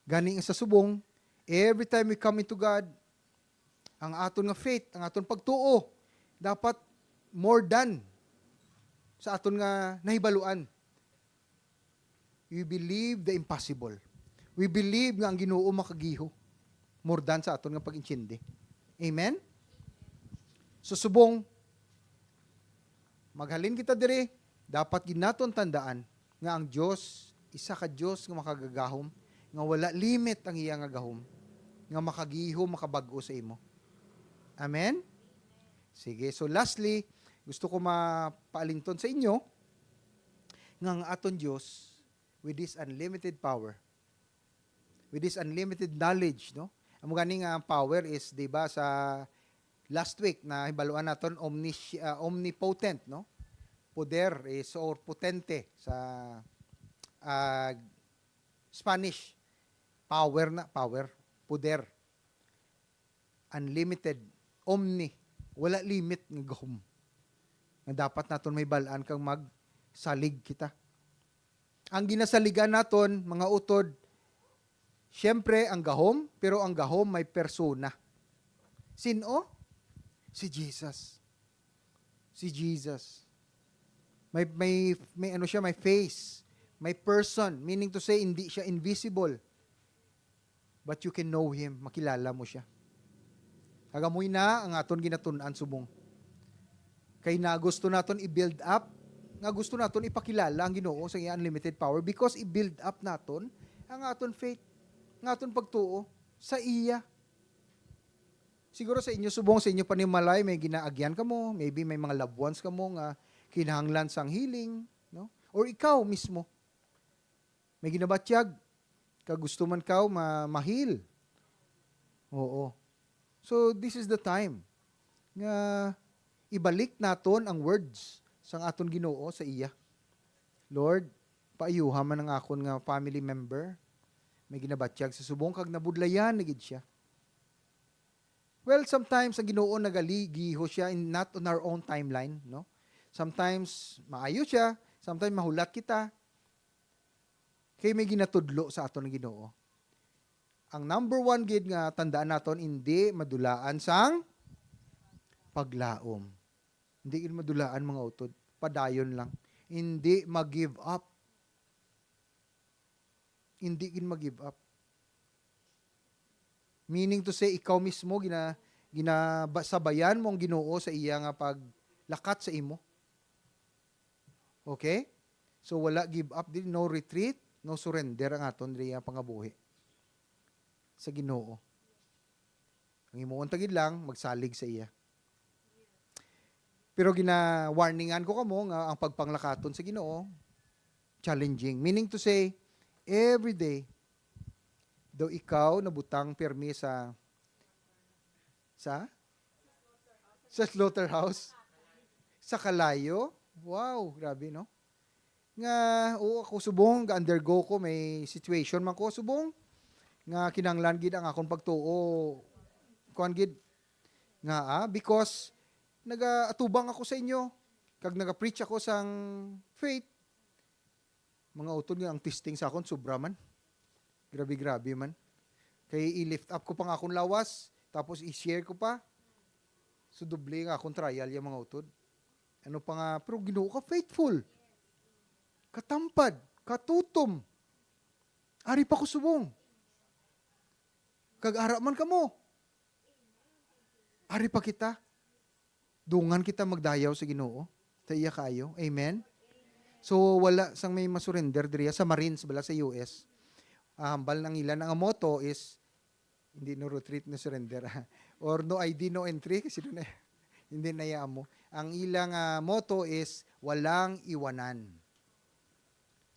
Gani nga sa subong, every time we come into God, ang aton nga faith, ang aton pagtuo, dapat more than sa aton nga nahibaluan. We believe the impossible. We believe nga ang Ginoo makagiho more than sa aton nga pag-intindi. Amen? So, subong, maghalin kita diri, dapat gid naton tandaan nga ang Dios, isa ka Dios nga makagagahom, nga wala limit ang iya nga gahom, nga makagihom, makabag-o sa imo. Amen? Sige, so lastly, gusto ko mapaalinton sa inyo nga ang aton Dios, with this unlimited power, with this unlimited knowledge, no? Amo gani nga ang power is, di ba, sa last week na hibaluan naton, omnis-, ah, omnipotent, no? Poder is, or potente sa, ah, Spanish. Power na, power, poder. Unlimited, omni, wala limit nga gahom. Nga dapat naton mahibal-an kag magsalig kita. Ang ginasaligan naton, mga utod, siyempre, ang gahom, pero ang gahom may persona. Sin-o? Si Jesus. Si Jesus. May, may, may ano siya, may face, may person, meaning to say, hindi siya invisible. But you can know him, makilala mo siya. Kag amoy na ang aton ginatun-an subong. Kay na gusto naton i-build up, nga gusto naton ipakilala ang Ginoo sa iya unlimited power, because i-build up naton ang aton faith, ang aton pagtuo sa iya. Siguro sa inyo subong, sa inyo panimalay, may ginaagyan kamo, maybe may mga loved ones kamo nga kinahanglan sang healing, no? Or ikaw mismo, may ginabatyag ka, gusto man kaw ma-, ma-heal. Oo. So, this is the time nga ibalik naton ang words sang aton Ginoo sa iya. Lord, paayuha man ang akon nga family member. May ginabatyag sa subong kag nabudlayan na gid siya. Well, sometimes ang Ginoo nagaligiho siya in, not on our own timeline, no? Sometimes maayo siya, sometimes mahulat kita. Kay may ginatudlo sa aton ang Ginoo. Ang number one gid nga tandaan naton, hindi madulaan sang paglaom. Hindi gid madulaan, mga utod. Padayon lang. Hindi mag-give up. Hindi gid mag-give up. Meaning to say, ikaw mismo, gina-, gina-, ba-, sabayan mo ang Ginoo sa iya nga paglakat sa imo. Okay? So, wala give up din, no retreat, no surrender ang aton diri nga pangabuhi sa Ginoo. Ang himuon ta gid lang, magsalig sa iya. Pero gina-warningan ko kamo nga ang pagpanglakaton sa Ginoo, challenging. Meaning to say, Every day. Daw ikaw nabutang pirmi sa, sa? Sa slaughterhouse? Sa kalayo? Wow, grabe, no? Nga, oo, ako subong, ga-undergo ko, may situation man ko subong, nga kinahanglan gid ang akon pagtuo, kuan gid, nga, ah, because nagaatubang ako sa inyo, kag nagapreach ako sang faith, mga utod nga ang testing sa akon, sobra man. Grabe-grabe man. Kay i-lift up ko pa nga akon lawas, tapos i-share ko pa. So, doble nga akon trial yung mga utod. Ano pa nga, pero Ginoo ka faithful. Katampad, katutom. Ari pa ko subong. Kag ara man kamo. Ari pa kita. Dungan kita magdayaw sa Ginoo. Sa iya kaayo. Amen? So, wala sang may masurrender diri sa Marines bala sa U S. Ah, hambal ang ilan ang motto is, hindi no retreat, no surrender. Or no I D, no entry. Kasi doon eh. Hindi na iya amo. Ang ilang ah, motto is, walang iwanan.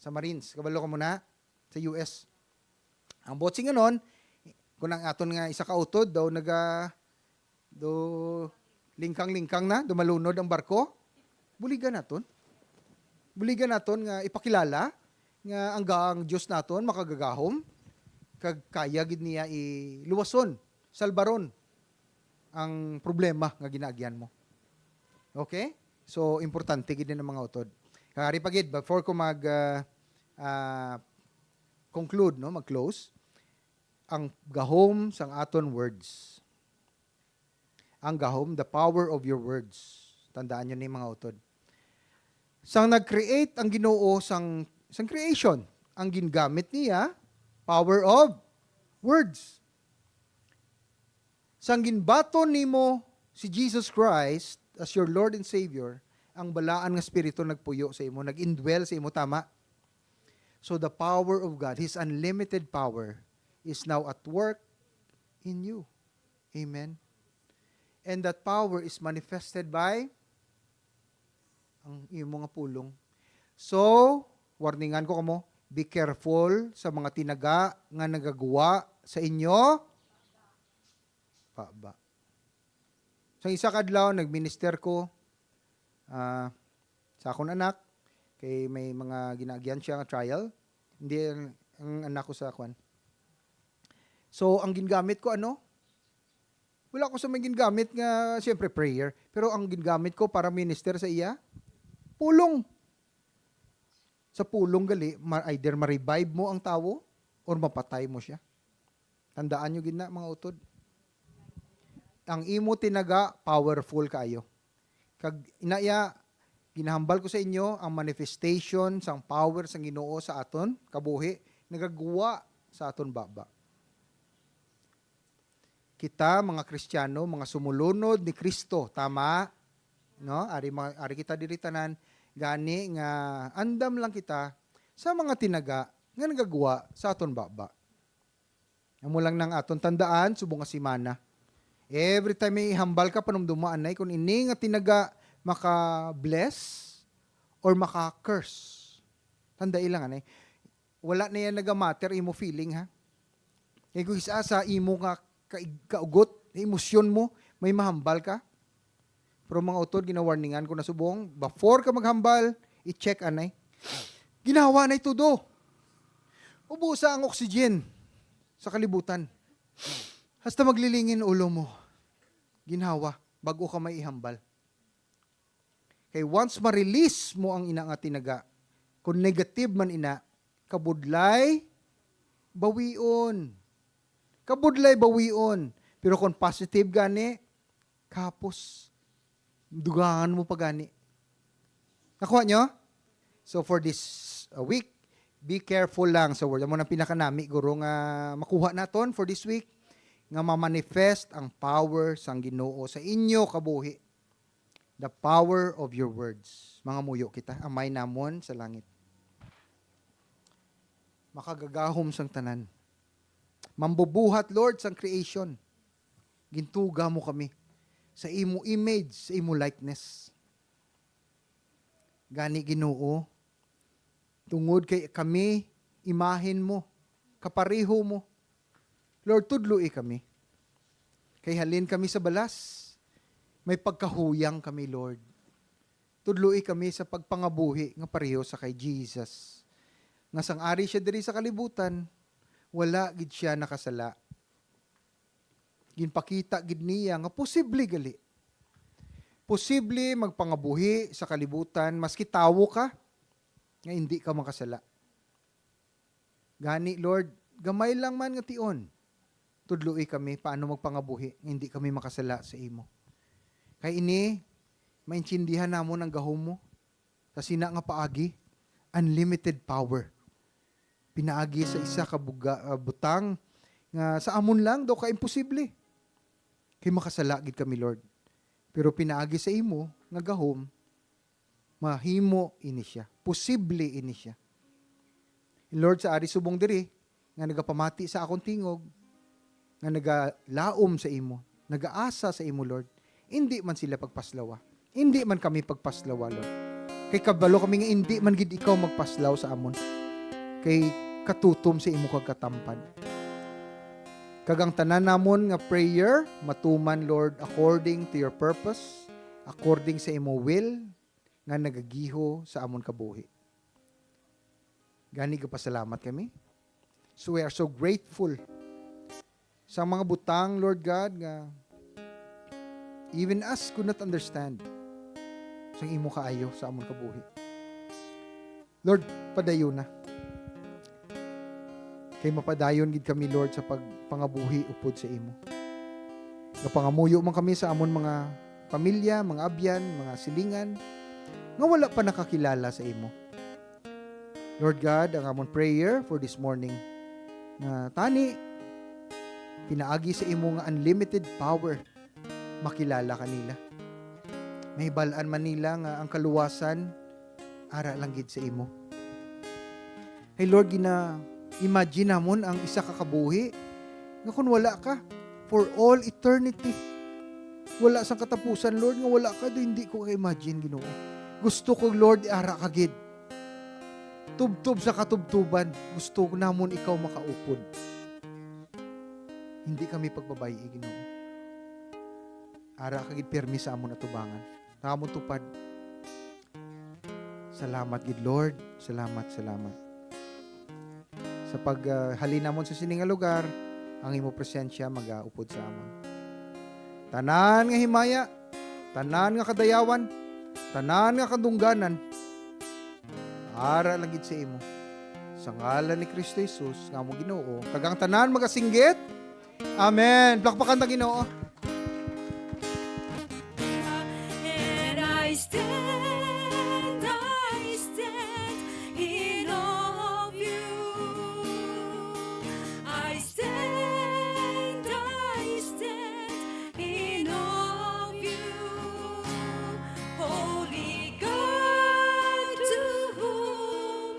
Sa Marines, kabalo ka muna? Sa U S. Ang botsing anon, kung ang aton nga isa ka utod daw naga, do lingkang-lingkang na, dumalunod ang barko, buligan naton. Buligan naton nga ipakilala nga ang ga-, ang Dios naton makagagahom, kag kaya gid niya iluwason, salbaron ang problema nga ginaagyan mo. Okay? So, importante gid ang mga utod. Kari pa gid, before ko mag, ah, ah, conclude, no, mag-close, ang gahom sang aton words. Ang gahom, the power of your words. Tandaan nyo ni mga utod. Sang nag-create ang Ginoo sang, sang creation, ang gingamit niya, power of words. Sang ginbaton nimo si Jesus Christ as your Lord and Savior, ang balaan nga Espiritu nagpuyo sa imo, nag-indwell sa imo, tama? So the power of God, His unlimited power, is now at work in you. Amen? And that power is manifested by ang imo nga pulong. So, warningan ko kamo, be careful sa mga tinaga nga nagagwa sa inyo baba. Sa isa ka adlaw, nagminister ko, ah, sa akon anak, kay may mga ginaagyan siya nga trial. Hindi ang, ang anak ko sa kwan. So, ang gingamit ko, ano? Wala ko sa may gingamit nga, siyempre, prayer. Pero ang gingamit ko para minister sa iya, pulong. Sa pulong gali, ma-, either ma-revive mo ang tawo or mapatay mo siya. Tandaan nyo gid na, mga utod. Ang imo tinaga, powerful kaayo. Kag inaya, ginahambal ko sa inyo ang manifestation sang power sang Ginoo sa aton kabuhi, nagagwa sa aton baba. Kita, mga Kristiyano, mga sumulunod ni Cristo, tama? No? Ari, mga, ari kita diri tanan, gani nga andam lang kita sa mga tinaga nga nagagwa sa aton baba. Amo lang nang aton tandaan subong nga semana. Every time may ihambal ka, panumduma anay kung ini nga tinaga maka-bless or maka-curse. Tandai lang anay. Wala na yan naga-matter imo feeling, ha? Kay kung isa sa imo nga kaig-, kaugot, emosyon mo, may mahambal ka. Pero mga utod, ginawarningan ko na subong, before ka maghambal, i-check anay. Ginawa na ito do. Ubusa ang oxygen sa kalibutan. Hasta maglilingin ulo mo. Ginhawa, bago ka may ihambal. Kay once ma-release mo ang ina nga tinaga, kung negative man ina, kabudlay, bawion. Kabudlay, bawion. Pero kung positive gani, kapos. Dugangan mo pa gani. Nakuha nyo? So for this uh, week, be careful lang sa word. Amo nang pinakanami, guro, nga makuha naton for this week, nga ma-manifest ang power sang Ginoo sa inyo kabuhi. The power of your words. Mangamuyo kita, Amay namon sa langit. Makagagahom sang tanan. Mambubuhat, Lord, sang creation. Gintuga mo kami sa imo image, sa imo likeness. Gani, Ginoo, tungod kay kami imahen mo, kapareho mo. Lord, tudloi kami. Kay halin kami sa balas, may pagkahuyang kami, Lord. Tudloi kami sa pagpangabuhi nga pareho sa kay Jesus. Nga sang ari siya diri sa kalibutan, wala gid siya nakasala. Ginpakita gid niya nga posible gali. Posible magpangabuhi sa kalibutan, maski tawo ka, nga hindi ka makasala. Gani, Lord, gamay lang man nga tion, tudloi kami paano magpangabuhi nga hindi kami makasala sa imo. Kay ini, maintindihan namon ang gahom mo sa sina nga paagi, unlimited power. Pinaagi sa isa ka buga-, ah, butang nga sa amon lang daw ka imposible. Kay makasala gid kami, Lord. Pero pinaagi sa imo nga gahom, mahimo ini siya. Posible ini siya. Lord, sa ari subong diri, nga nagapamati sa akon tingog, nga nagalaom sa imo, nagaasa sa imo, Lord, indi man sila pagpaslawa. Indi man kami pagpaslawa, Lord. Kay kabalo kami nga indi man gid ikaw magpaslaw sa amon. Kay katutom sa imo kag katampad. Kag ang tanan namon nga prayer matuman, Lord, according to your purpose, according sa imo will, nga nagagiho sa amon kabuhi. Gani, gapasalamat kami. So we are so grateful sa mga butang, Lord God, nga even us could not understand sang imo kaayo sa amon kabuhi. Lord, padayon na. Kay mapadayon gid kami, Lord, sa pagpangabuhi upod sa imo. Gapangamuyo man kami sa amon mga pamilya, mga abyan, mga silingan, nga wala pa nakakilala sa imo. Lord God, ang amon prayer for this morning, nga tani, pinaagi sa imo nga unlimited power, makilala ka nila. Mahibal-an man nila nga ang kaluwasan ara lang gid sa imo. Hey Lord, gina-imagine namon ang isa ka kabuhi nga kung wala ka for all eternity. Wala sang katapusan, Lord, nga wala ka, do hindi ko ka-imagine, Ginoo. Gusto ko, Lord, ara ka gid. Tubtob sa katubtoban, gusto namon ikaw makaupod. Hindi kami pagbabay-i, Ginoo. Ara ka gid pirmi sa amon atubangan, sa amon tupad. Salamat gid, Lord. Salamat, salamat. Sa pag, ah, halin namon sa sini nga lugar, ang imo presensya magaupod sa amon. Tanan nga himaya, tanan nga kadayawan, tanan nga kadungganan, ara lang gid sa imo. Sa ngalan ni Cristo Jesus, nga among Ginoo, kag ang tanan magasinggit, Amen. Plakpakan ta Ginoo. And I stand, I stand in awe of you. I stand, I stand in awe of you. Holy God, to whom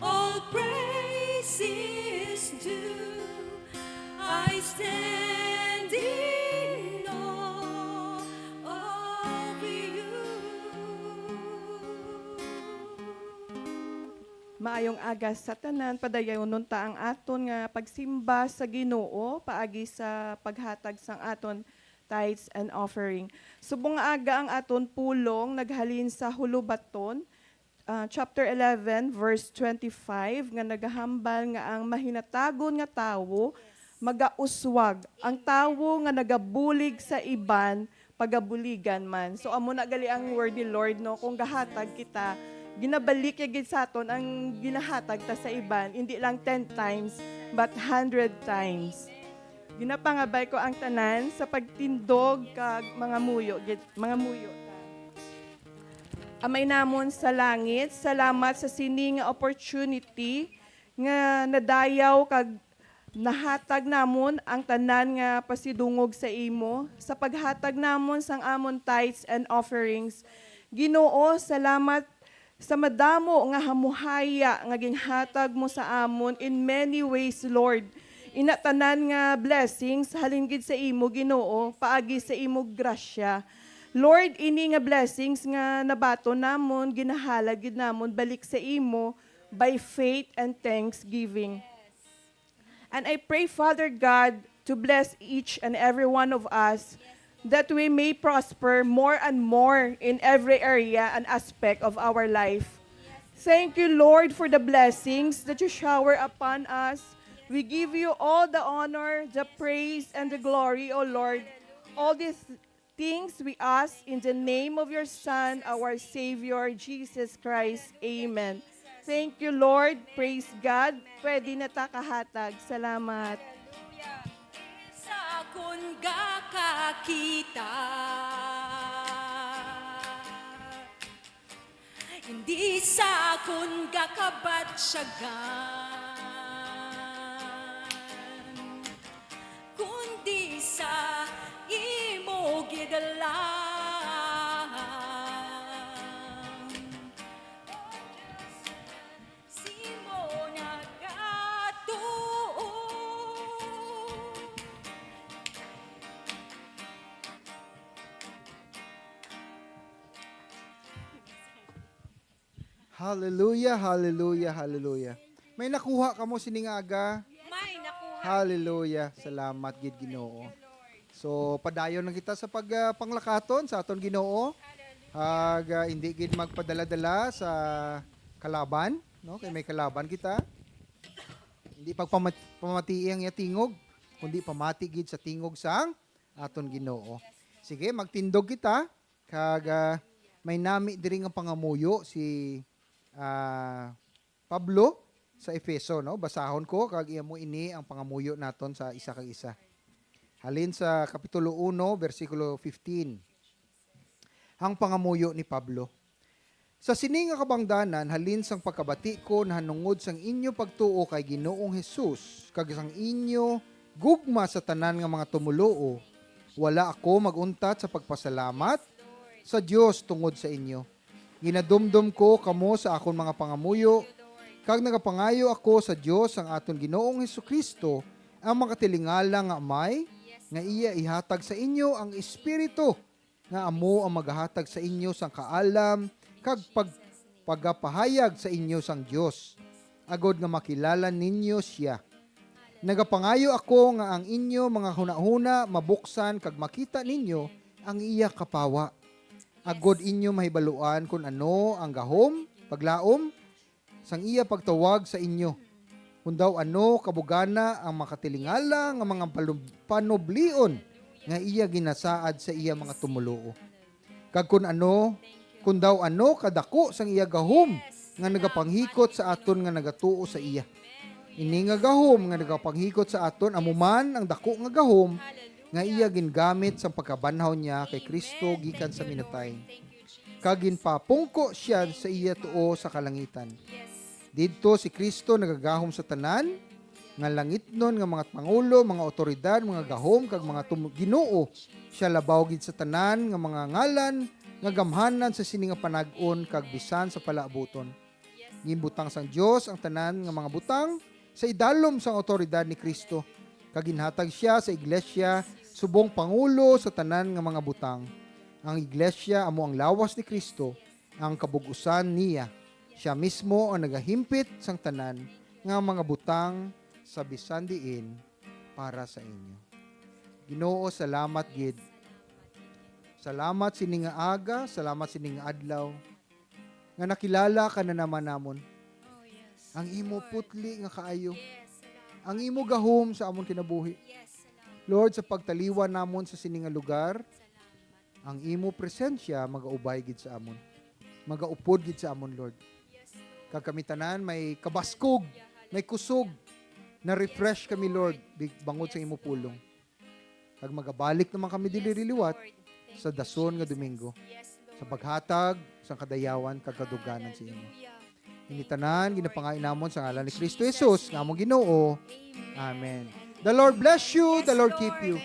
all praise is due. I stand in awe of you. Maayong aga sa tanan. Padayonon ta ang aton nga pagsimba sa Ginoo paagi sa paghatag sang aton tithes and offering. Subong nga aga ang aton pulong naghalin sa Hulubaton, ah, chapter eleven, verse twenty-five, nga nagahambal nga ang mahinatagon nga tawo magauswag, ang tawo nga nagabulig sa iban, pagabuligan man. So, amo na gali ang word ni Lord, no? Kung gahatag kita, ginabalik ya gid sa aton ang ginahatag ta sa iban, hindi lang ten times, but hundred times. Ginapangabay ko ang tanan sa pagtindog kag mangamuyo gid, mangamuyo ta. Amay namon sa langit, salamat sa sini nga opportunity nga nadayaw kag nahatag namon ang tanan nga pasidungog sa imo sa paghatag namon sang amon tithes and offerings. Ginoo, salamat sa madamo nga hamuhaya nga ginhatag mo sa amon in many ways, Lord. Ina tanan nga blessings halin gid sa imo, Ginoo, paagi sa imo grasya. Lord, ini nga blessings nga nabaton namon, ginahalad gid namon balik sa imo by faith and thanksgiving. And I pray, Father God, to bless each and every one of us, that we may prosper more and more in every area and aspect of our life. Thank you, Lord, for the blessings that you shower upon us. We give you all the honor, the praise, and the glory, O Lord. All these things we ask in the name of your Son, our Savior, Jesus Christ. Amen. Thank you, Lord. Praise God. Pwede na ta kahatag. Salamat. Sa akon gakakita, hindi sa akon gakabatyagan, kundi sa imo gid lang. Simo nagatuo. Hallelujah, hallelujah, hallelujah. May nakuha kamo sining aga? May nakuha. Hallelujah. Salamat gid, Ginoo. So, padayon lang kita sa pag, ah, panglakaton sa aton Ginoo. Ag, ah, hindi gid magpadala-dala sa kalaban, no? Kay may kalaban kita. Hindi pagpamat-, pamatii ang iya tingog, kundi pamati gid sa tingog sang aton Ginoo. Sige, magtindog kita. Kag, ah, may nami diri nga pangamuyo si, ah, Pablo sa Efeso, no? Basahon ko, kag amo ini ang pangamuyo naton sa isa kag isa. Halin sa Kapitulo uno, bersikulo fifteen. Ang pangamuyo ni Pablo. Sa sini nga kabangdanan, halin sang pagkabati ko nahanungod sang inyo pagtuo kay Ginoong Jesus, kag sang inyo gugma sa tanan nga mga tumoluo, wala ako mag-untat sa pagpasalamat sa Dios tungod sa inyo. Ginadumdom ko kamo sa akon mga pangamuyo, kag nagapangayo ako sa Dios sang aton Ginoong Jesu-Cristo, ang makatilingala nga Amay, nga iya ihatag sa inyo ang Espiritu nga amo ang magahatag sa inyo sang kaalam kag pag-, pagapahayag sa inyo sang Dios, agod nga makilala ninyo sia. Nagapangayo ako nga ang inyo mga hunahuna mabuksan kag makita ninyo ang iya kapawa, agod inyo mahibaluan kon ano ang gahom, paglaom, sang iya pagtawag sa inyo, kon daw ano kabugana ang makatilingala nga mga palub-, panublion nga iya ginasaad sa iya mga tumoluo, kag kon ano, kon daw ano kadako sang iya gahom nga nagapanghikot sa aton nga nagatuo sa iya. Ini nga gahom nga nagapanghikot sa aton amo man ang dako nga gahom nga iya gingamit sang pagkabanhaw niya kay Cristo gikan sa minatay, kag ginpapungko sia sa iya tuo sa kalangitan. Didto si Cristo nagagahom sa tanan nga langitnon nga mga pangulo, mga awtoridad, mga gahom, kag mga tum-, ginoo. Sia labaw gid sa tanan nga mga ngalan nga gamhanan sa sini nga panag-on kag bisan sa palaabuton. Ginbutang sang Dios ang tanan nga mga butang sa idalom sang awtoridad ni Cristo, kag ginhatag sia sa iglesia subong pangulo sa tanan nga mga butang. Ang iglesia amo ang lawas ni Cristo, ang kabug-usan niya. Sia mismo ang nagahimpit sang tanan nga mga butang sa bisan diin para sa inyo. Ginoo, salamat gid. Salamat sini nga aga, salamat sini nga adlaw, nga nakilala ka na naman namon. Oh, yes. Ang imo putli nga kaayo. Yes, salamat. Ang imo gahom sa amon kinabuhi. Yes, salamat. Lord, sa pagtaliwan namon sa sini nga lugar, salamat, ang imo presensya magaubay gid sa amon. Magaupod gid sa amon, Lord. Yes, Lord. Kag kami tanan may kabaskog, may kusog. Na-refresh kami, Lord, big-, bangod sa imo pulong. Kag magabalik naman kami diri liwat sa dason nga Domingo, sa paghatag sang kadayawan kag kaduganan sa imo. Ini tanan ginapangayo namon sa ngalan ni Cristo Jesus nga among Ginoo. Amen. The Lord bless you, the Lord keep you.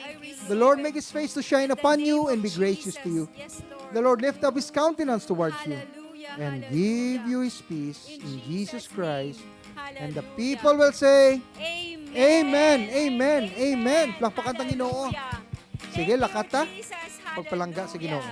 The Lord make His face to shine upon you and be gracious to you. The Lord lift up His countenance towards you and give you His peace in Jesus Christ. And the people will say, Amen, amen, amen. Palakpakan tang Ginoo. Sige, lakat ta. Pagpalangga sa Ginoo.